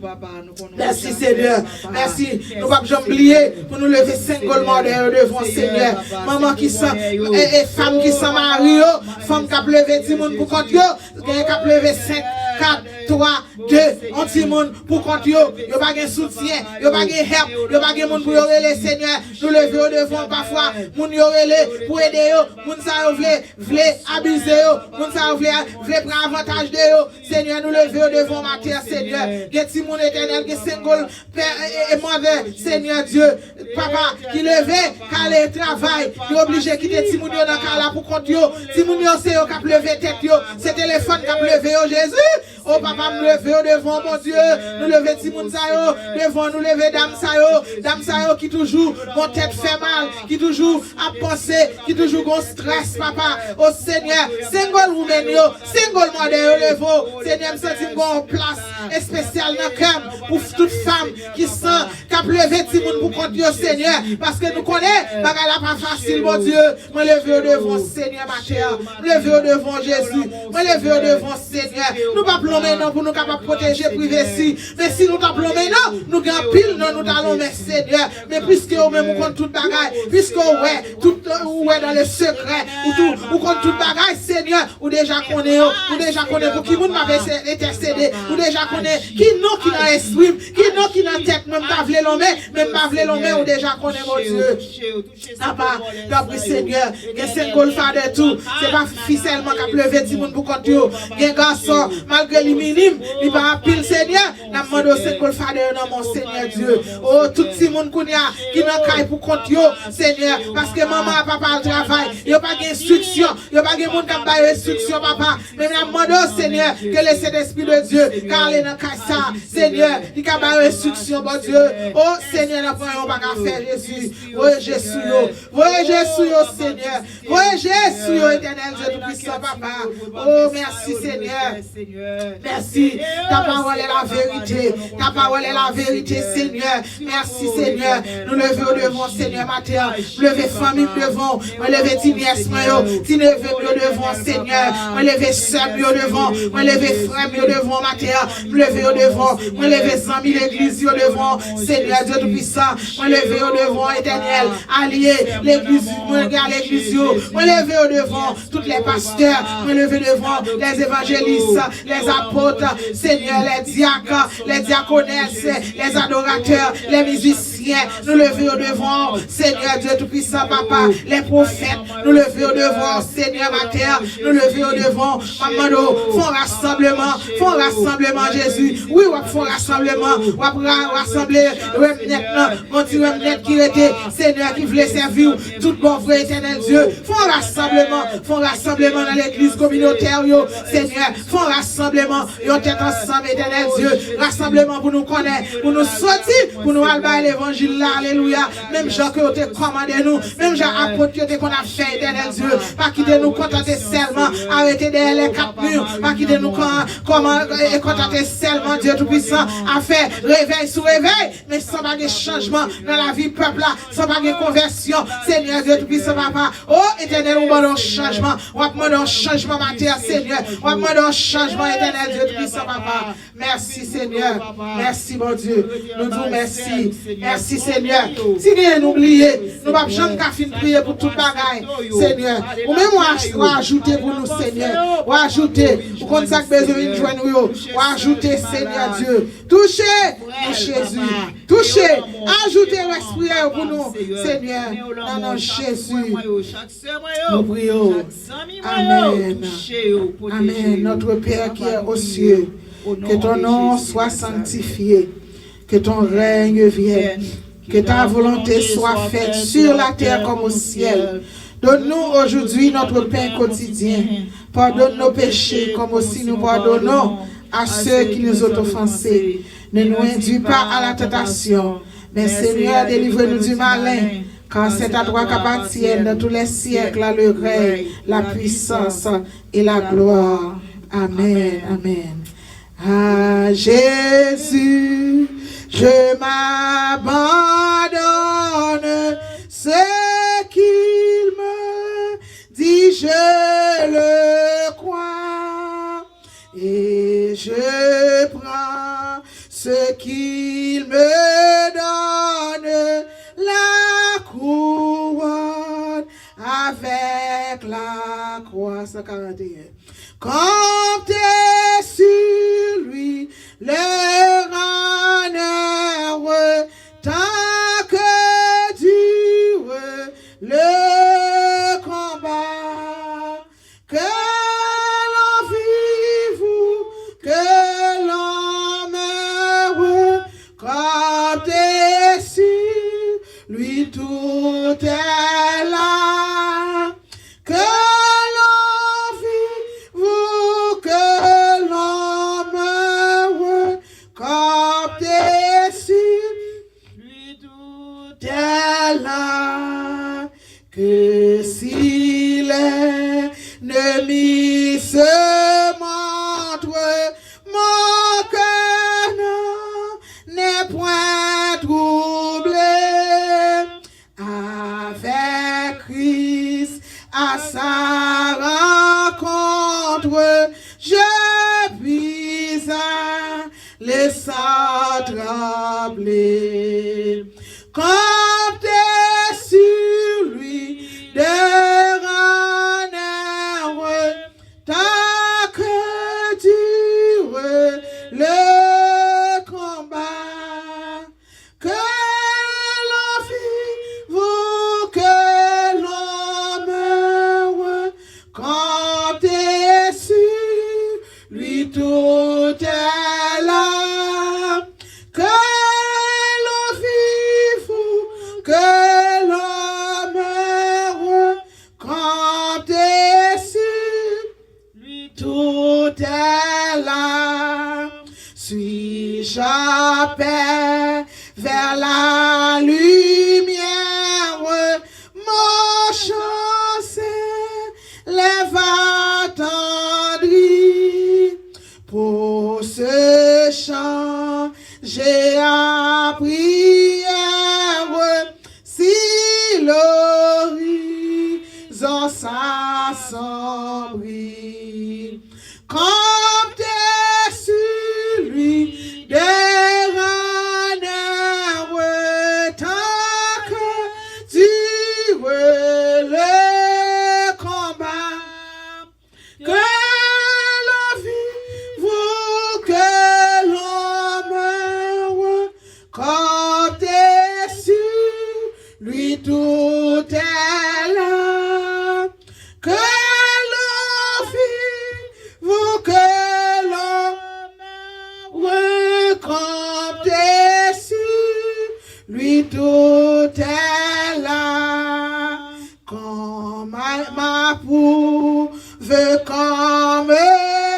Mèsi, Senyè. Mèsi. Nou p ap janm bliye pou nou leve single mother yo devan w, Senyè. Manman ki san, e, e fanm ki san mari yo, fanm k ap leve timoun pou kont yo, gen k ap leve senk, kat, twa, de, yon timoun pou kont yo. Yo pa gen soutyen, yo pa gen help, yo pa gen moun pou yo rele, Senyè. Nou leve yo devan w pafwa. Moun yo rele pou ede yo, moun sa yo vle, vle abize yo, moun sa yo vle, vle pran avantaj de yo. Senyè, nou leve yo devan w maten an, Senyè. Gen timoun, Etènèl, gen single pè, e, e, e mother, Senyè Dye, papa, ki leve, k ale travay, yo oblije kite timoun yo nan kay la pou kont yo. Timoun yo, se yo k ap leve tèt yo, se telefòn k ap leve yo, Jezi. O papa, m leve yo devan w, Bondye. Nou leve timoun sa yo devan w, nou leve dam sa yo, dam sa yo ki toujou gon tèt fè mal, ki toujou ap panse, ki toujou gon strès, papa. O Senyè, single woman yo, single mother yo, leve w. Senyè, m santi m gon plas espesyal nan kè m pou tout fanm ki san, k ap leve timoun pou kont yo, Senyè. Paske nou konnen bagay la pa fasil, Bondye. Mwen leve yo devan w, Senyè, maten an. Mwen leve yo devan w, Jezi. Mwen leve yo devan w, Senyè. Nou p ap lonmen non pou nou kapab pwoteje privesi. Men si nou t ap lonmen non, nou gen anpil non nou ta lonmen, Senyè. Men piske ou menm ou konn tout bagay, piske ou wè tout, ou wè dans le secret, ou tou, ou konn tout bagay, Senyè. Ou deja konnen yo, ou deja konnen pou ki moun m ap ese-, entèsede, ou deja konnen ki non ki nan espri m, ki non ki nan tèt mwen, m ta vle lonmen, men m pa vle lonmen, ou deja konnen, Bondye. Papa, tanpri, Senyè, gen single father tou. Se pa fi sèlman k ap leve timoun pou kont yo. Gen gason, malgre li minim, li pa anpil, Senyè. N ap mande w single father yo nan men w, Senyè Dye. O, tout timoun kounye a ki nan kay pou kont yo, Senyè, paske manman ak papa al travay, yo pa gen enstriksyon, yo pa gen moun k ap ba yo enstriksyon, papa. Men n ap mande w, Senyè, ke le Sentespri de Dye ka ale nan kay sa, Senyè, li ka ba yo enstriksyon, Bondye. O Senyè, nan pwen yo pa ka fè, Jezi. Voye je sou yo, voye je sou yo, Senyè. Voye je sou yo, Etènèl Dye Toupisan, papa. O, mèsi, Senyè. Mèsi. Ta pawòl è la verite. Ta pawòl è la verite, Senyè. Mèsi, Senyè. Nou leve w devan w, Senyè, maten an. M leve fanmi m devan w. Mwen leve ti nyès mwen yo, ti neve m yo devan w, Senyè. Mwen leve sè m yo devan w. Mwen leve frè m yo devan w, maten an. M leve yo devan w. Mwen leve zanmi legliz yo devan w, Senyè Dye Toupisan. Mwen leve yo devan w, Etènèl. Alye legliz, mwen gen legliz yo. Mwen leve yo devan w. Tout les pasteurs, mwen leve devan w, les évangélistes, les apôtres, Senyè, les diacres, les diaconesses, les adorateurs, les musiciens, nou leve yo devan w, Senyè Dye Toupisan, papa, les prophètes, nou leve yo devan w, Senyè, maten an, nou leve yo devan w, m ap mande w, fè yon rasanbleman, fè yon rasanbleman, Jezi, wi, w ap fè yon rasanbleman, w ap ra-, rasanble remnant lan, yon ti remnant ki rete, Senyè, ki vle sèvi w, tout bon vre, Etènèl Dye, fè yon rasanbleman, fè yon rasanbleman nan legliz kominotè yo, Senyè, fè yon rasanbleman, yon tèt ansanm, Etènèl Dye, rasanbleman pou nou konnen, pou nou soti, pou nou al bay levanjil la, alelouya, menm jan ke yo te kòmande nou, menm jan apot yo te konn ap fè, Etènèl Dye, pa kite nou kontante sèlman a rete dèyè les quatre murs, pa kite nou kon-, kòman, e, kontante sèlman, Dye Toupisan, a fè revèy sou revèy, men san pa gen chanjman nan lavi pèp la, san pa gen konvèsyon, Senyè Dye Toupisan, papa, o Etènèl, ou ban nou chanjman, w ap mande yon chanjman maten an, Senyè, w ap mande yon chanjman, Etènèl Dye Toupisan, papa. Mèsi, Senyè. Mèsi, Bondye. Nou di w mèsi. Mèsi, Senyè. Si genyen nou bliye, nou p ap janm ka fin priye pou tout bagay, Senyè. Ou menm w a, w a ajoute pou nou, Senyè. W a ajoute. Ou konn sa k bezwen vin jwenn ou yo. W a ajoute, Senyè Dye. Touche nou, Jezi. Touche. Ajoute rès priyè yo pou nou, Senyè. Nan non Jezi, nou priye w. Amen. Amen. Notre Père qui es aux cieux, que ton nom soit sanctifié, que ton règne vienne, que ta volonté soit faite sur la terre comme au ciel. Donne-nous aujourd'hui notre pain quotidien. Pardonne nos péchés comme aussi nous pardonnons à ceux qui nous ont offensés. Ne nous induis pas à la tentation, mais Seigneur, délivre-nous du malin, car c'est à toi qu'appartiennent dans tous les siècles le règne, la puissance et la gloire. Amen. Amen. À Jésus, je m'abandonne, ce qu'il me dit, je le crois, et je prends ce qu'il me donne, la couronne avec la croix. Cent quarante et un. Comptez sur lui, le rendre heureux, tant que dure le combat. Que l'on vive ou que l'on meure, comptez sur lui, tout est là. Que l'on vive ou que l'on meure, comptez sur lui, tout est là. Que si l'ennemi se montre, mon cœur n'en est point troublé. Avec Christ à sa rencontre, je puis aller sans trembler. Comptez sur lui, de rendre heureux, tant que dure le combat. Que l'on vive ou que l'on meure, comptez sur lui, tout est là. Que l'on vive ou que Vers la lumière, mon chant s'élève attendri. Pour ce chant, j'ai appris hier si l'horizon s'assombrit. Comptez sur lui de rendre tant que dure le combat. Que l'on vive ou que l'on meure, comptez sur lui, tout est là. Que l'on vive ou que l'on meure, comptez sur lui, tout est là. Qu'on m'a- m'approuve, qu'on me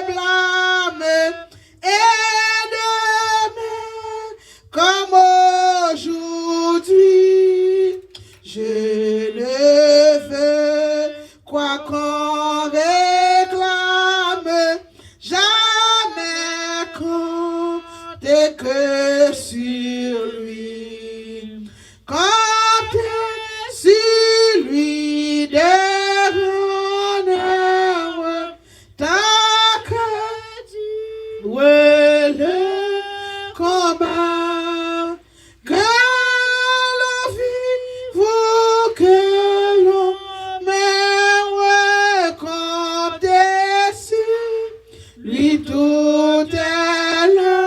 blâme, et demain comme aujourd'hui, je ne veux croire qu'on réclame, jamais compter que sur lui. Comptez sur lui de honneur, tant que dure le combat. Que l'on vive ou que l'on meure, comptez sur lui, tout est là.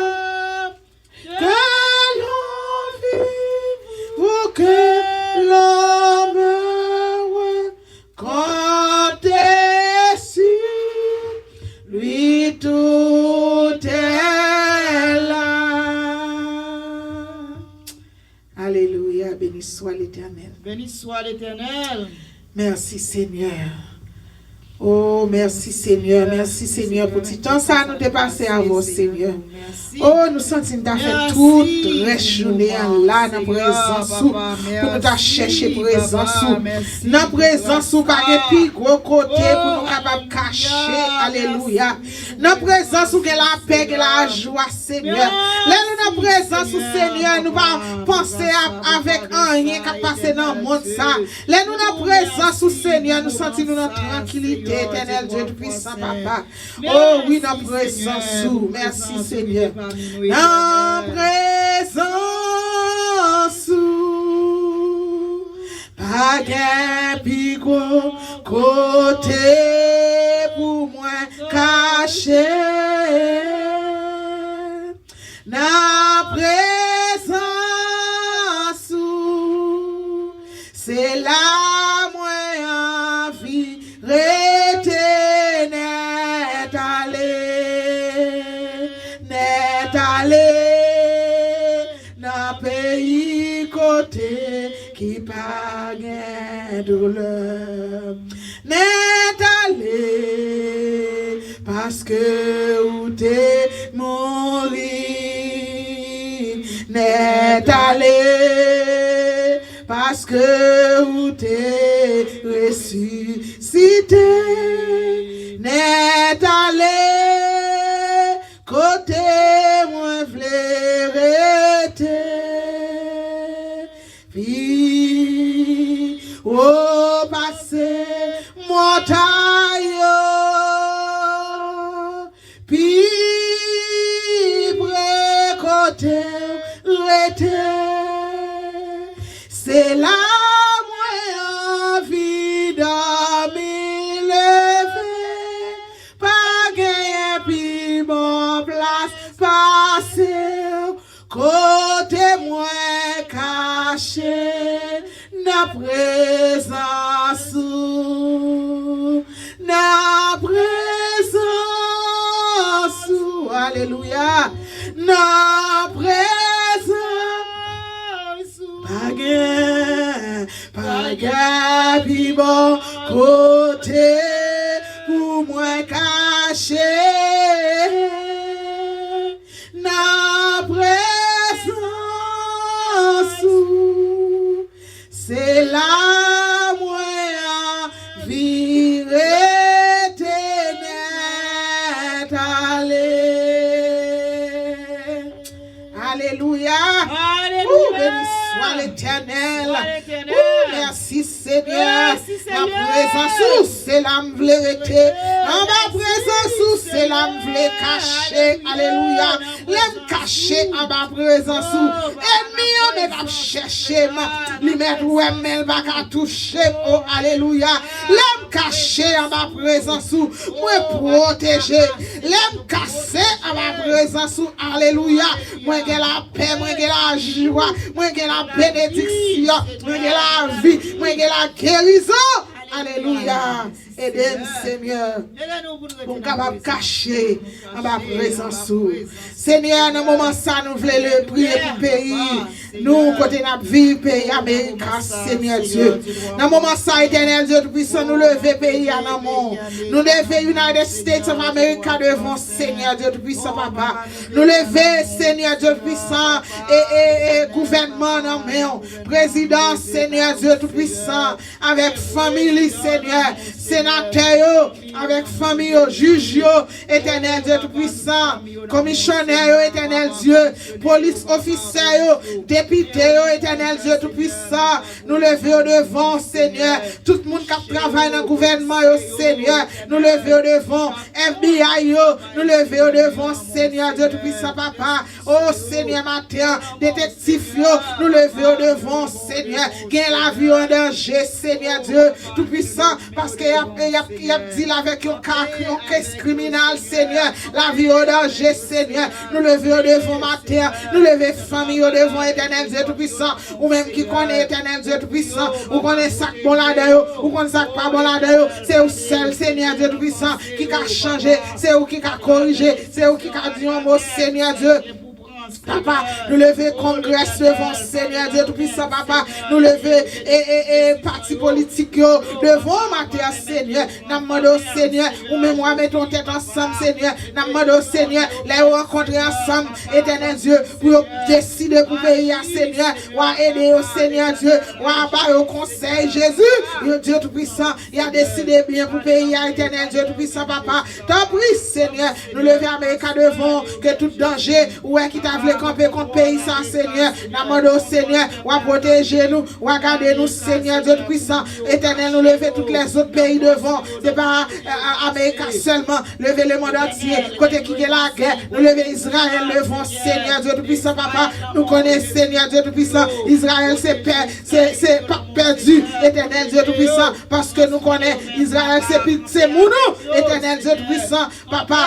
Que l'on vive ou que l'on meure, comptez sur lui, tout est là. Alelouya, beni swa Letènèl. Beni swa Letènèl. Mèsi Senyè. Oh, mèsi Senyè, mèsi Senyè pou ti tan sa nou te pase avè w, Senyè. Oh, nou santi n ta fè tout rès jounen an la nan prezans ou, pou nou ta chèche prezans ou. Nan prezans ou pa gen pi gwo kote pou nou kapab kache. Alelouya. Nan prezans ou gen lapè, gen lajwa, Senyè. Lè nou nan prezans ou, Senyè, nou pa panse a- avèk anyen k ap pase nan mond sa. Lè nou nan prezans ou, Senyè, nou santi nou nan trankilite, Etènèl Dye Toupisan, Papa. Oh wi, nan prezans ou. Mèsi, Senyè. Nan prezans ou, pa gen pi gwo kote pou mwen kache. Nan prezans ou, se la mwen anvi rete nèt ale, nèt ale, nan peyi kote ki pa gen doulè. Nèt ale, paske ou te mouri. Nèt ale, paske ou te resisite. Nèt ale, kote mwen vle rete. Pi wo pase montay yo, pi pre kote w rete. Se la mwen anvi dòmi leve. Pa genyen pi bon plas pase w. Kote mwen kache nan prezans ou, nan prezans ou, alelouya, nan prezans ou. Pa gen, pa gen pi bon kote pou mwen kache. Nan prezans Swa Letènèl. Ou mèsi, Senyè. Nan prezans ou, se la m vle rete. Anba prezans ou, se la m vle kache. Alelouya. Lè m kache anba prezans ou, enmi an mèt ap chèche m. Li mèt wè m, men l pa ka touche m. O, alelouya. Lè m kache anba prezans ou, mwen pwoteje. Lè m kache anba prezans ou, alelouya, mwen gen lapè, mwen gen lajwa, mwen gen la benediksyon, mwen gen lavi, mwen gen la gerizon. Alelouya. Ede m, Senyè, pou m kapab kache anba prezans ou. Senyè, nan moman sa, nou vle le priye pou peyi nou, kote n ap viv, peyi Amerika, Senyè Dye. Nan moman sa, Etènèl Dye Toupisan, nou leve peyi a nan men w. Nou leve United States of America devan w, Senyè Dye Toupisan, papa. Nou leve, Senyè Dye Toupisan, e, e, e gouvènman nan men w. Prezidan, Senyè Dye Toupisan, avèk fanmi li, Senyè, senatè yo, avèk fanmi yo, jij yo, Etènèl Dye Toupisan, komisyonè yo, Etènèl Dye, polis ofisyè yo, depite yo, Etènèl Dye Toupisan, nou leve yo devan w, Senyè. Tout moun k ap travay nan gouvènman yo, Senyè, nou leve yo devan w. F B I yo, nou leve yo devan w, Senyè Dye Toupisan, papa. O Senyè, maten an, detektif yo, nou leve yo devan w, Senyè. Gen lavi yo an danje, Senyè Dye Toupisan, paske y ap, y ap, y ap dil avèk yon ka, yon kes kriminal, Senyè. Lavi yo an danje, Senyè. Nou leve yo devan w maten an. Nou leve fanmi yo devan w, Etènèl Dye Toupisan. Ou menm ki konnen, Etènèl Dye Toupisan. Ou konnen sa k bon ladan yo. Ou konnen sa k pa bon ladan yo. Se ou sèl, Senyè Dye Toupisan, ki ka chanje. Se ou ki ka korije. Se ou ki ka di yon mo, Senyè Dye. Papa, nou leve Congress devan w, Senyè Dye Toupisan, papa. Nou leve e, e, e, pati politik yo devan w maten an, Senyè. N ap mande w, Senyè, ou menm w a mete yon tèt ansanm, Senyè. N ap mande w, Senyè, lè yo rankontre ansanm, Etènèl Dye, pou yo deside pou peyi a, Senyè. W a ede yo, Senyè Dye. W a ba yo konsèy, Jezi. Yo, Dye Toupisan, y a deside byen pou peyi a, Etènèl Dye Toupisan, papa. Tanpri, Senyè, nou leve Amerika devan w, ke tout danje, ou wè ki ta vle kanpe kont peyi sa, Senyè. N ap mande w, Senyè, w a pwoteje nou, w a gade nou, Senyè Dye Toupisan. Etènèl, nou leve tout lèzòt peyi devan w. Se pa, e, e, Amerika sèlman, leve lemonn antye, kote ki gen lagè, nou leve Izrayèl devan w, Senyè Dye Toupisan, papa. Nou konnen, Senyè Dye Toupisan, Izrayèl se pè, se, se p ap pèdi, Etènèl Dye Toupisan, paske nou konnen Izrayèl se pi, se moun ou, Etènèl Dye Toupisan, papa.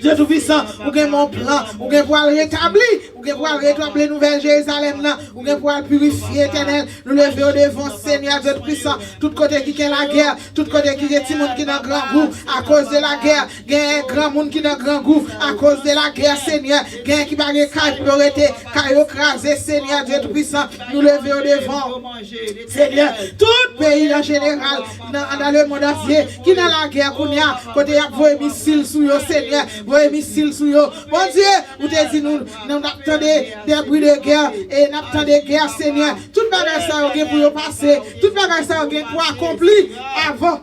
Dye Toupisan, ou gen yon plan, ou gen pou al retabli, ou gen pou al retabli Nouvèl Jerizalèm nan, ou gen pou al pirifye, Etènèl. Nou leve yo devan w, Senyè Dye Toupisan, tout kote ki gen lagè, tout kote ki gen timoun ki nan grangou akoz de lagè, gen granmoun ki nan grangou akoz de lagè, Senyè, gen ki pa gen kay pou yo rete, kay yo kraze, Senyè Dye Toupisan, nou leve yo devan w. Senyè, tout peyi an jeneral, nan, nan lemonn antye, ki nan lagè kounye a, kote y ap voye misil sou yo, Senyè, voye misil sou yo. Bondye, ou te di nou, nou n ap tande des bruits de guerre, e n ap tande gè, Senyè. Tout bagay sa yo gen pou yo pase, tout bagay sa yo gen pou akonpli avan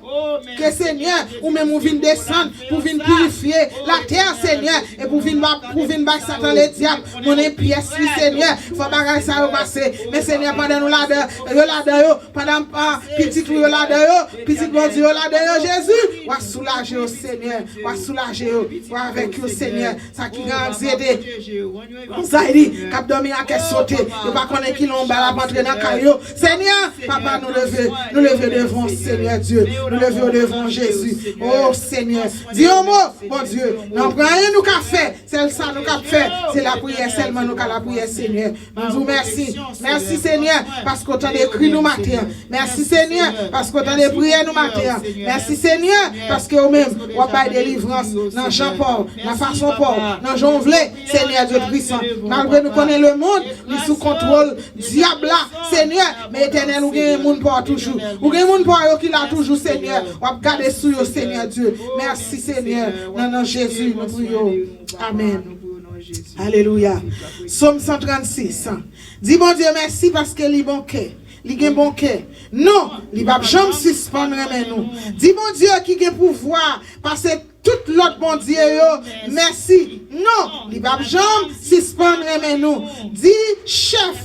ke, Senyè, ou menm ou vin desann pou vin pirifye latè, Senyè, e pou vin ba, pou vin bay Satan Ledyab monnen pyès li, Senyè. Fò bagay sa yo pase. Men, Senyè, pandan nou ladan, yo ladan yo, pandan, a, pitit ou yo ladan yo, pitit Bondye yo ladan yo, Jezi, w a soulaje yo, Senyè. W a soulaje yo. W a avèk yo, Senyè. Sa ki gen anzyete, anzaydi, k ap dòmi a kè sote, yo pa konnen kilè yon bal ap antre nan kay yo. Senyè, papa, nou leve, nou leve devan w, Senyè Dye. Nou leve yo devan w, Jezi. O, Senyè, di yon mo, Bondye. Nan pa anyen nou ka fè, sèl sa nou ka fè, se lapriyè sèlman nou ka lapriyè, Senyè. Nou di w mèsi. Mèsi, Senyè, paske w tande kri nou maten an. Mèsi, Senyè, paske w tande priyè nou maten an. Mèsi, Senyè, paske ou menm, w ap bay delivrans nan jan pa w, nan fason pa w, nan jan w vle, Senyè Dye Toupisan. Malgre nou konnen lemonn, li sou kontwòl dyab la, Senyè, men Etènèl, ou gen moun pa w toujou. Ou gen moun pa w yo ki la toujou, Senyè. W ap gade sou yo, Senyè Dye. Mèsi, Senyè. Nan non Jezi, nou priye w. Amèn. Alelouya. Sòm san trannsis. Di Bondye mèsi paske li bon kè. Li gen bon kè. Non, li p ap janm sispann renmen nou. Di Bondye ki gen pouvwa pase tout lòt bondye yo mèsi. Non, li p ap janm sispann renmen nou. Di chèf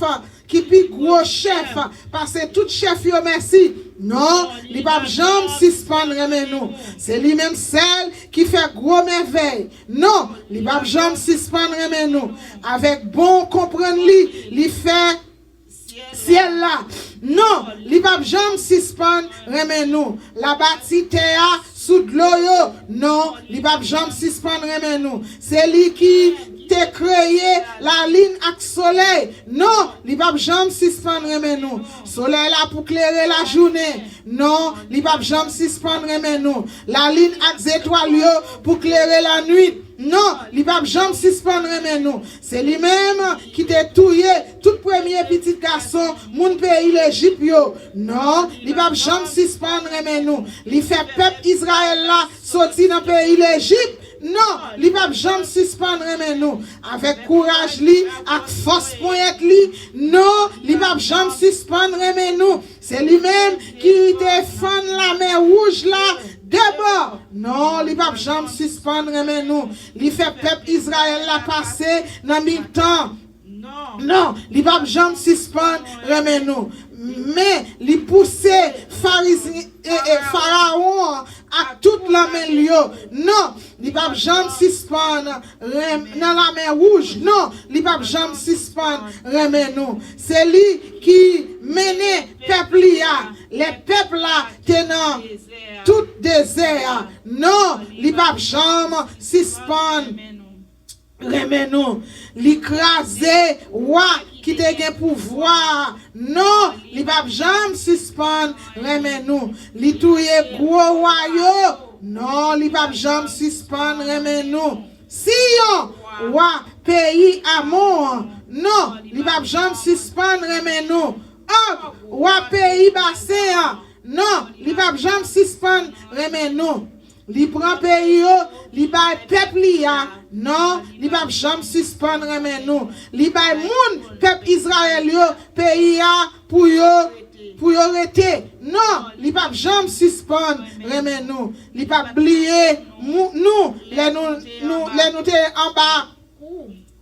ki pi gwo chèf pase tout chèf yo, mèsi. Non, li p ap janm sispann renmen nou. Se li menm sèl ki fè gwo mèvèy. Non, li p ap janm sispann renmen nou. Avèk bon konprann li, li fè syèl la. Non, li p ap janm sispann renmen nou. L a bati tè a sou dlo yo. Non, li p ap janm sispann renmen nou. Se li ki te kreye lalin ak solèy. Non, li p ap janm sispann renmen nou. Solèy la pou klere lajounen. Non, li p ap janm sispann renmen nou. Lalin ak zetwal yo pou klere lannuit. Non, li p ap janm sispann renmen nou. Se li menm ki te touye tout premye pitit gason moun peyi Lejip yo. Non, li p ap janm sispann renmen nou. Li fè pèp Izrayèl la soti nan peyi Lejip. Non, li p ap janm sispann renmen nou. Avèk kouraj li ak fòs ponyèt li, non, li p ap janm sispann renmen nou. Se li menm ki te fann lamè wouj la de bò. Non, li p ap janm sispann renmen nou. Li fè pèp Izrayèl la pase nan mitan. Non, li p ap janm sispann renmen nou. Men, li pouse Farizi-, e, e, Farawon ak tout lame l yo. Non, li p ap janm sispann ren-, nan lamè wouj. Non, li p ap janm sispann renmen nou. Se li ki mennen pèp li a. Lè pèp la te nan tout dezè a. Non, li p ap janm sispann renmen nou. Li kraze wa ki te gen pouvwa a. Non, li p ap janm sispann renmen nou. Li touye gwo wa yo. Non, li p ap janm sispann renmen nou. Siyon, wa peyi Amon an. Non, li p ap janm sispann renmen nou. Og, wa peyi Basen an. Non, li p ap janm sispann renmen nou. Li pran peyi yo, li bay pèp li a. Non, li p ap janm sispann renmen nou. Li bay moun pèp Izrayèl yo peyi a pou yo, pou yo rete. Non, li p ap janm sispann renmen nou. Li p ap bliye mou-, nou lè nou, nou, lè nou te anba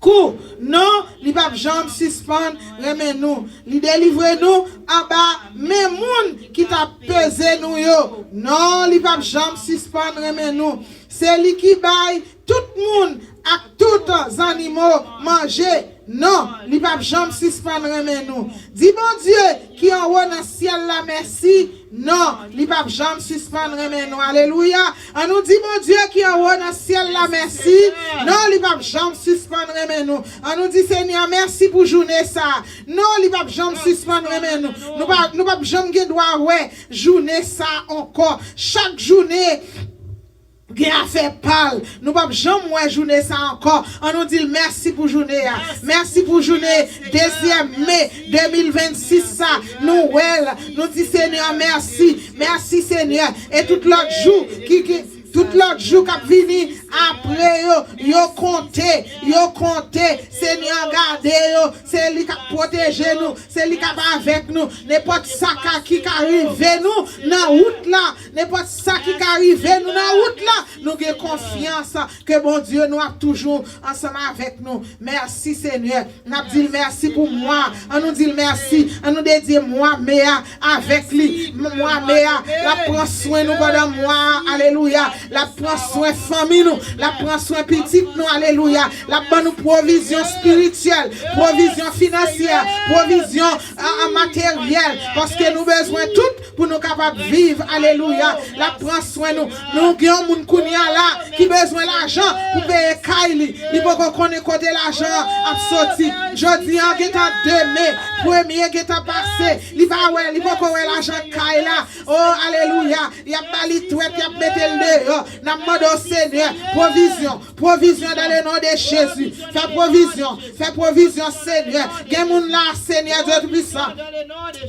kou. Non, li p ap janm sispann renmen nou. Li delivre nou anba men moun ki t ap peze nou yo. Non, li p ap janm sispann renmen nou. Se li ki bay tout moun ak tout zannimo manje. Non, li p ap janm sispann renmen nou. Di Bondye ki anwo nan syèl la mèsi. Non, li p ap janm sispann renmen nou. Alelouya. An nou di Bondye ki anwo nan syèl la mèsi. Non, li p ap janm sispann renmen nou. An nou di Senyè mèsi pou jounen sa. Non, li p ap janm sispann renmen nou. Nou pa, nou p ap janm gen dwa wè jounen sa ankò. Chak jounen gen afè pa l. Nou p ap janm wè jounen sa ankò. An nou di l mèsi pou jounen an. Mèsi pou jounen dezyèm me de mil vennsis sa. Nou wè l. Nou di Senyè mèsi. Mèsi Senyè. E tout lòt jou ki, ki, tout lòt jou k ap vini apre yo, yo konte. Yo konte. Senyè gade yo. Se li k ap pwoteje nou. Se li k ap avèk nou. Nenpòt sa ka, ki ka rive nou nan wout la. Nenpòt sa ki ka rive nou nan wout la, nou gen konfyans ke Bondye nou ap toujou ansanm avèk nou. Mèsi, Senyè. N ap di l mèsi pou mwa. An nou di l mèsi. An nou dedye mwa me a avèk li. M-, mwa me a, l ap pran swen nou pandan mwa a. Alelouya. L ap pran swen fanmi nou. L ap pran swen pitit nou. Alelouya. L ap ban nou pwovizyon espirityèl, pwovizyon finansyè, pwovizyon, a, a, materyèl. Paske nou bezwen tout pou nou kapab viv. Alelouya. L ap pran swen nou. Nou gen yon moun kounye a la ki bezwen lajan pou peye kay li. Li poko konnen kote lajan an ap soti. Jodi an gentan de me, premye gentan pase. Li pa wè, li poko wè lajan kay la. O, alelouya. Y ap ba li twèt, y ap mete l deyò. N ap mande w, Senyè, pwovizyon. Pwovizyon dans le nom de Jésus. Fè pwovizyon. Fè pwovizyon, Senyè. Gen moun la, Senyè Dye Toupisan,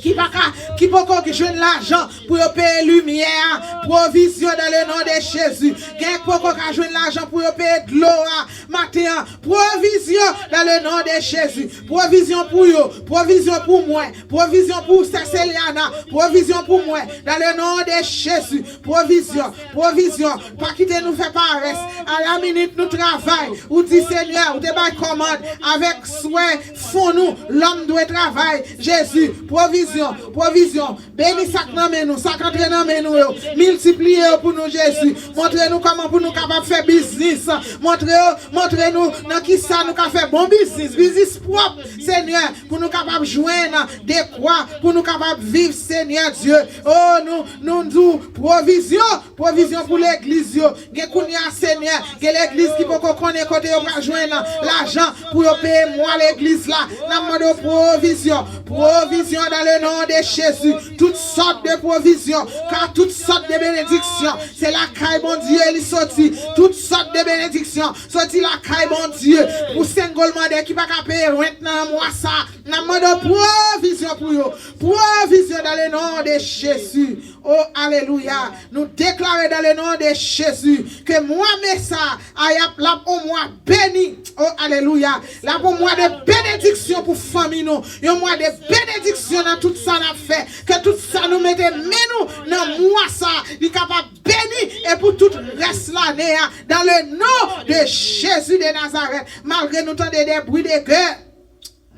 ki pa ka, ki poko jwenn lajan pou yo peye limyè a. Pwovizyon dans le nom de Jésus. Gen poko ka jwenn lajan pou yo peye dlo a maten an. Pwovizyon dans le nom de Jésus. Pwovizyon pou yo. Pwovizyon pou mwen. Pwovizyon pou Sè Selyana. Pwovizyon pou mwen. Dans le nom de Jésus. Pwovizyon. Pwovizyon. Pa kite nou fè parès. A la minit nou travay. Ou di, Senyè, ou te bay kòmand avèk swè fon nou, lòm dwe travay. Jezi, pwovizyon, pwovizyon. Beni sa k nan men nou, sa k antre nan men nou yo. Miltipliye yo pou nou, Jezi. Montre nou kòman pou nou kapab fè biznis. Montre yo, montre nou nan ki sa nou ka fè bon biznis, biznis pwòp, Senyè, pou nou kapab jwenn dekwa, pou nou kapab viv, Senyè Dye. O, nou, nou di w pwovizyon, pwovizyon pou legliz yo. Gen kounye a, Senyè, gen legliz ki poko konnen kote yo pral jwenn lajan pou yo peye mwa legliz la. N ap mande w pwovizyon, pwovizyon dans le nom de Jésus. Tout sòt de pwovizyon, ka tout sòt de benediksyon. Se lakay Bondye li soti. Tout sòt de benediksyon soti lakay Bondye. Pou single mother ki pa ka peye rent nan mwa sa, n ap mande w pwovizyon pou yo. Pwovizyon dans le nom de Jésus. O, alelouya. Nou deklare dans le nom de Jésus ke mwa me sa a y ap, l ap yon mwa beni. O, alelouya. L ap yon mwa de benediksyon pou fanmi nou. Yon mwa de benediksyon nan tout sa n ap fè. Ke tout sa nou mete men nou nan mwa sa, li kapab beni e pou tout rès lane a. Dans le nom de Jésus de Nazareth. Malgre nou tande de bri de gè,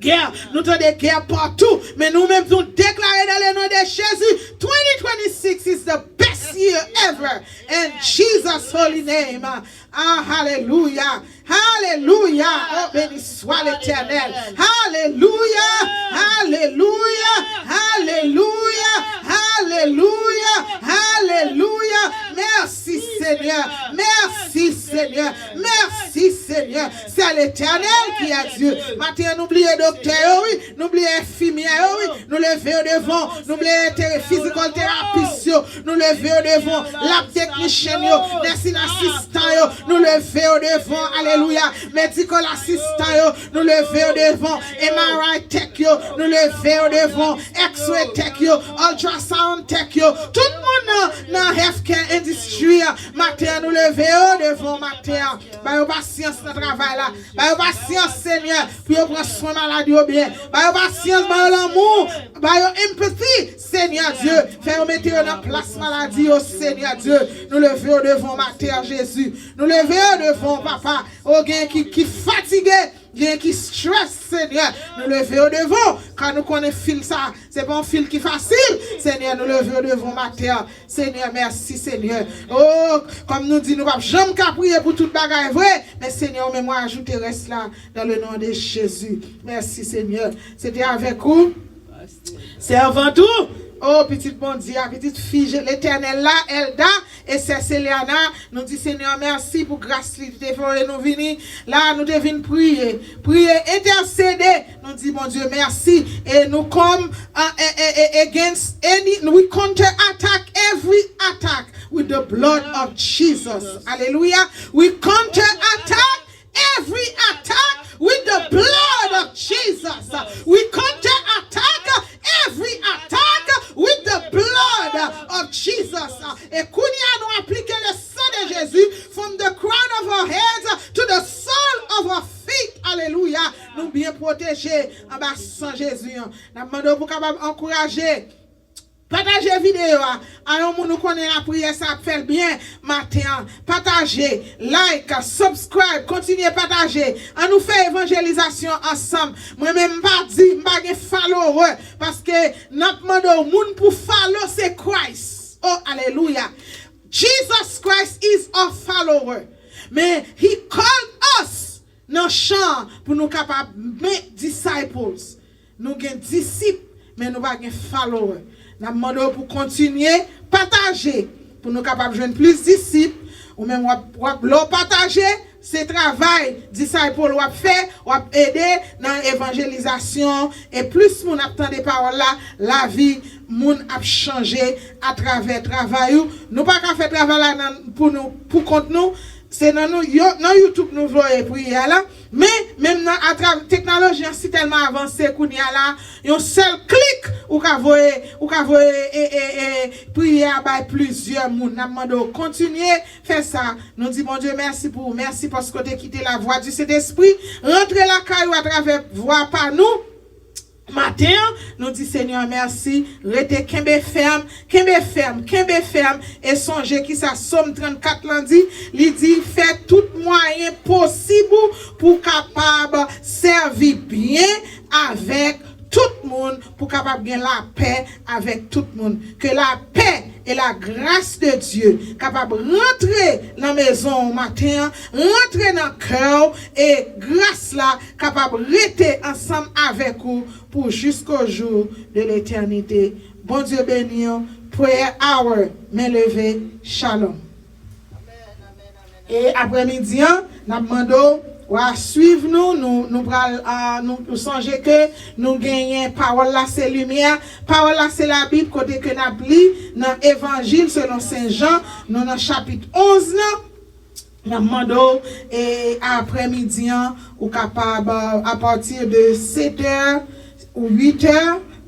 gè, nou tande gè patou, men nou menm nou deklare dans le nom de Jésus, twenty twenty-six is the best year ever. In Jesus' holy name. Ah, alelouya. Alelouya. Oh, beni swa Letènèl. Alelouya. Alelouya. Alelouya. Alelouya. Alelouya. Mèsi, Senyè. Mèsi, Senyè. Mèsi, Senyè. C'est l'Éternel qui est Dieu. Maten an, nou bliye doktè yo, wi. Nou bliye enfimyè yo, wi. Nou leve yo devan. Nou bliye te-, physical therapist yo. Nou leve yo devan. Lab technician yo. Nursing assistant yo. Nou leve yo devan. Alelouya. Medical assistant yo. Nou leve yo devan. M R I tech yo. Nou leve yo devan. X-ray tech yo. Ultrasound tech yo. Tout moun nan, nan healthcare industry a. Maten an, nou leve yo devan maten an. Ba yo pasyans nan travay la. Ba yo pasyans, Senyè, pou yo pran swen malad yo byen. Ba yo pasyans, ba yo lanmou, ba yo empathy, Senyè Dye. Fè yo mete yo nan plas maladi yo, Senyè Dye. Nou leve yo devan w maten an, Jezi. Nou leve yo devan w, papa. O, gen ki, ki fatige, gen ki stress, Senyè. Nou leve yo devan w, ka nou konnen fil sa, se pa yon fil ki fasil. Senyè, nou leve yo devan w maten an. Senyè, mèsi, Senyè. O, kòm nou di, nou p ap janm ka priye pou tout bagay vre, men Senyè, ou menm w ajoute rès la, dans le nom de Jésus. Mèsi, Senyè. Se te avèk ou, sèvant ou, o, pitit Bondye a, pitit fi Je-, Letènèl la, Elda e sè Seliana, nou di Senyè mèsi pou gras li te voye nou vini la, nou te vin priye, priye, entèsede. Nou di Bondye mèsi. E nou kòm, uh, e, e, e, against any, we counter attack every attack with the blood of Jesus. Alelouya. We counter attack every attack with the blood of Jesus. We counter attack every attack with the blood of Jesus. E kounye a nou aplike le sang de Jésus from the crown of our heads to the sole of our feet. Alelouya. Nou byen pwoteje anba san Jezi an. N ap mande w pou w kapab ankouraje. Pataje videyo a a yon moun ou konnen lapriyè sa ap fè l byen maten an. Pataje, like, subscribe, kontinye pataje. An nou fè evanjelizasyon ansanm. Mwen menm m pa di, m pa gen follower, paske n ap mande w moun pou follow se Christ. Oh, alelouya. Jesus Christ is our follower. Men, he called us nan chan an pou nou kapab make disciples. Nou gen disip, men nou pa gen follower. N ap mande w pou kontinye pataje, pou nou kapab jwenn plis disip. Ou menm w ap, w ap, lè w pataje, se travay disciple w ap fè, w ap ede nan evanjelizasyon, e plis moun ap tande pawòl la, lavi moun ap chanje atravè travay ou. Nou pa ka fè travay la nan, pou nou, pou kont nou, se nan nou, yo, nan YouTube nou voye priyè la. Men, menm nan atrav-, teknoloji an si tèlman avanse kounye a la, yon sèl klik, ou ka voye, ou ka voye, e, e, e, priyè a bay plizyè moun. N ap mande w kontinye fè sa. Nou di Bondye mèsi pou ou. Mèsi paske w te kite lavwa di Sentespri rantre lakay ou atravè vwa pa nou. Maten Maten an, nou di Senyè mèsi, rete kenbe fèm, kenbe fèm, kenbe fèm, e sonje ki sa Sòm trannkat lan di, li di, fè tout mwayen posib ou pou w kapab sèvi byen avèk tout moun, pou w kapab gen lapè avèk tout moun. Ke lapè e la gras de Dye kapab rantre nan mezon w maten an, rantre nan kè w, e gras la kapab rete ansanm avèk ou pou jusqu'au jour de l'éternité. Bondye beni w. Prayer hour, men leve, shalom. E aprèmidi an, n ap mande w, w a swiv nou, nou, nou pral, ah, nou, nou sonje ke nou genyen pawòl la se limyè, pawòl la se Labib, kote ke n ap li nan Evanjil selon Sen Jan, nou nan chapit onz lan. N ap mande w, e aprèmidi an, ou kapab, euh, apati de sèt è ou uit è,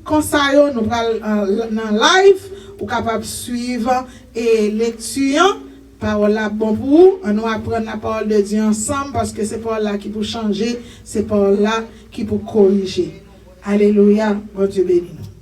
konsa yo, nou pral, euh, nan live, ou kapab swiv, e lekti an, pawòl la bon pou ou, ann nou aprann la pawòl de Dye ansanm, paske se pawòl la ki pou chanje, se pawòl la ki pou korije. Alelouya, Bondye beni nou.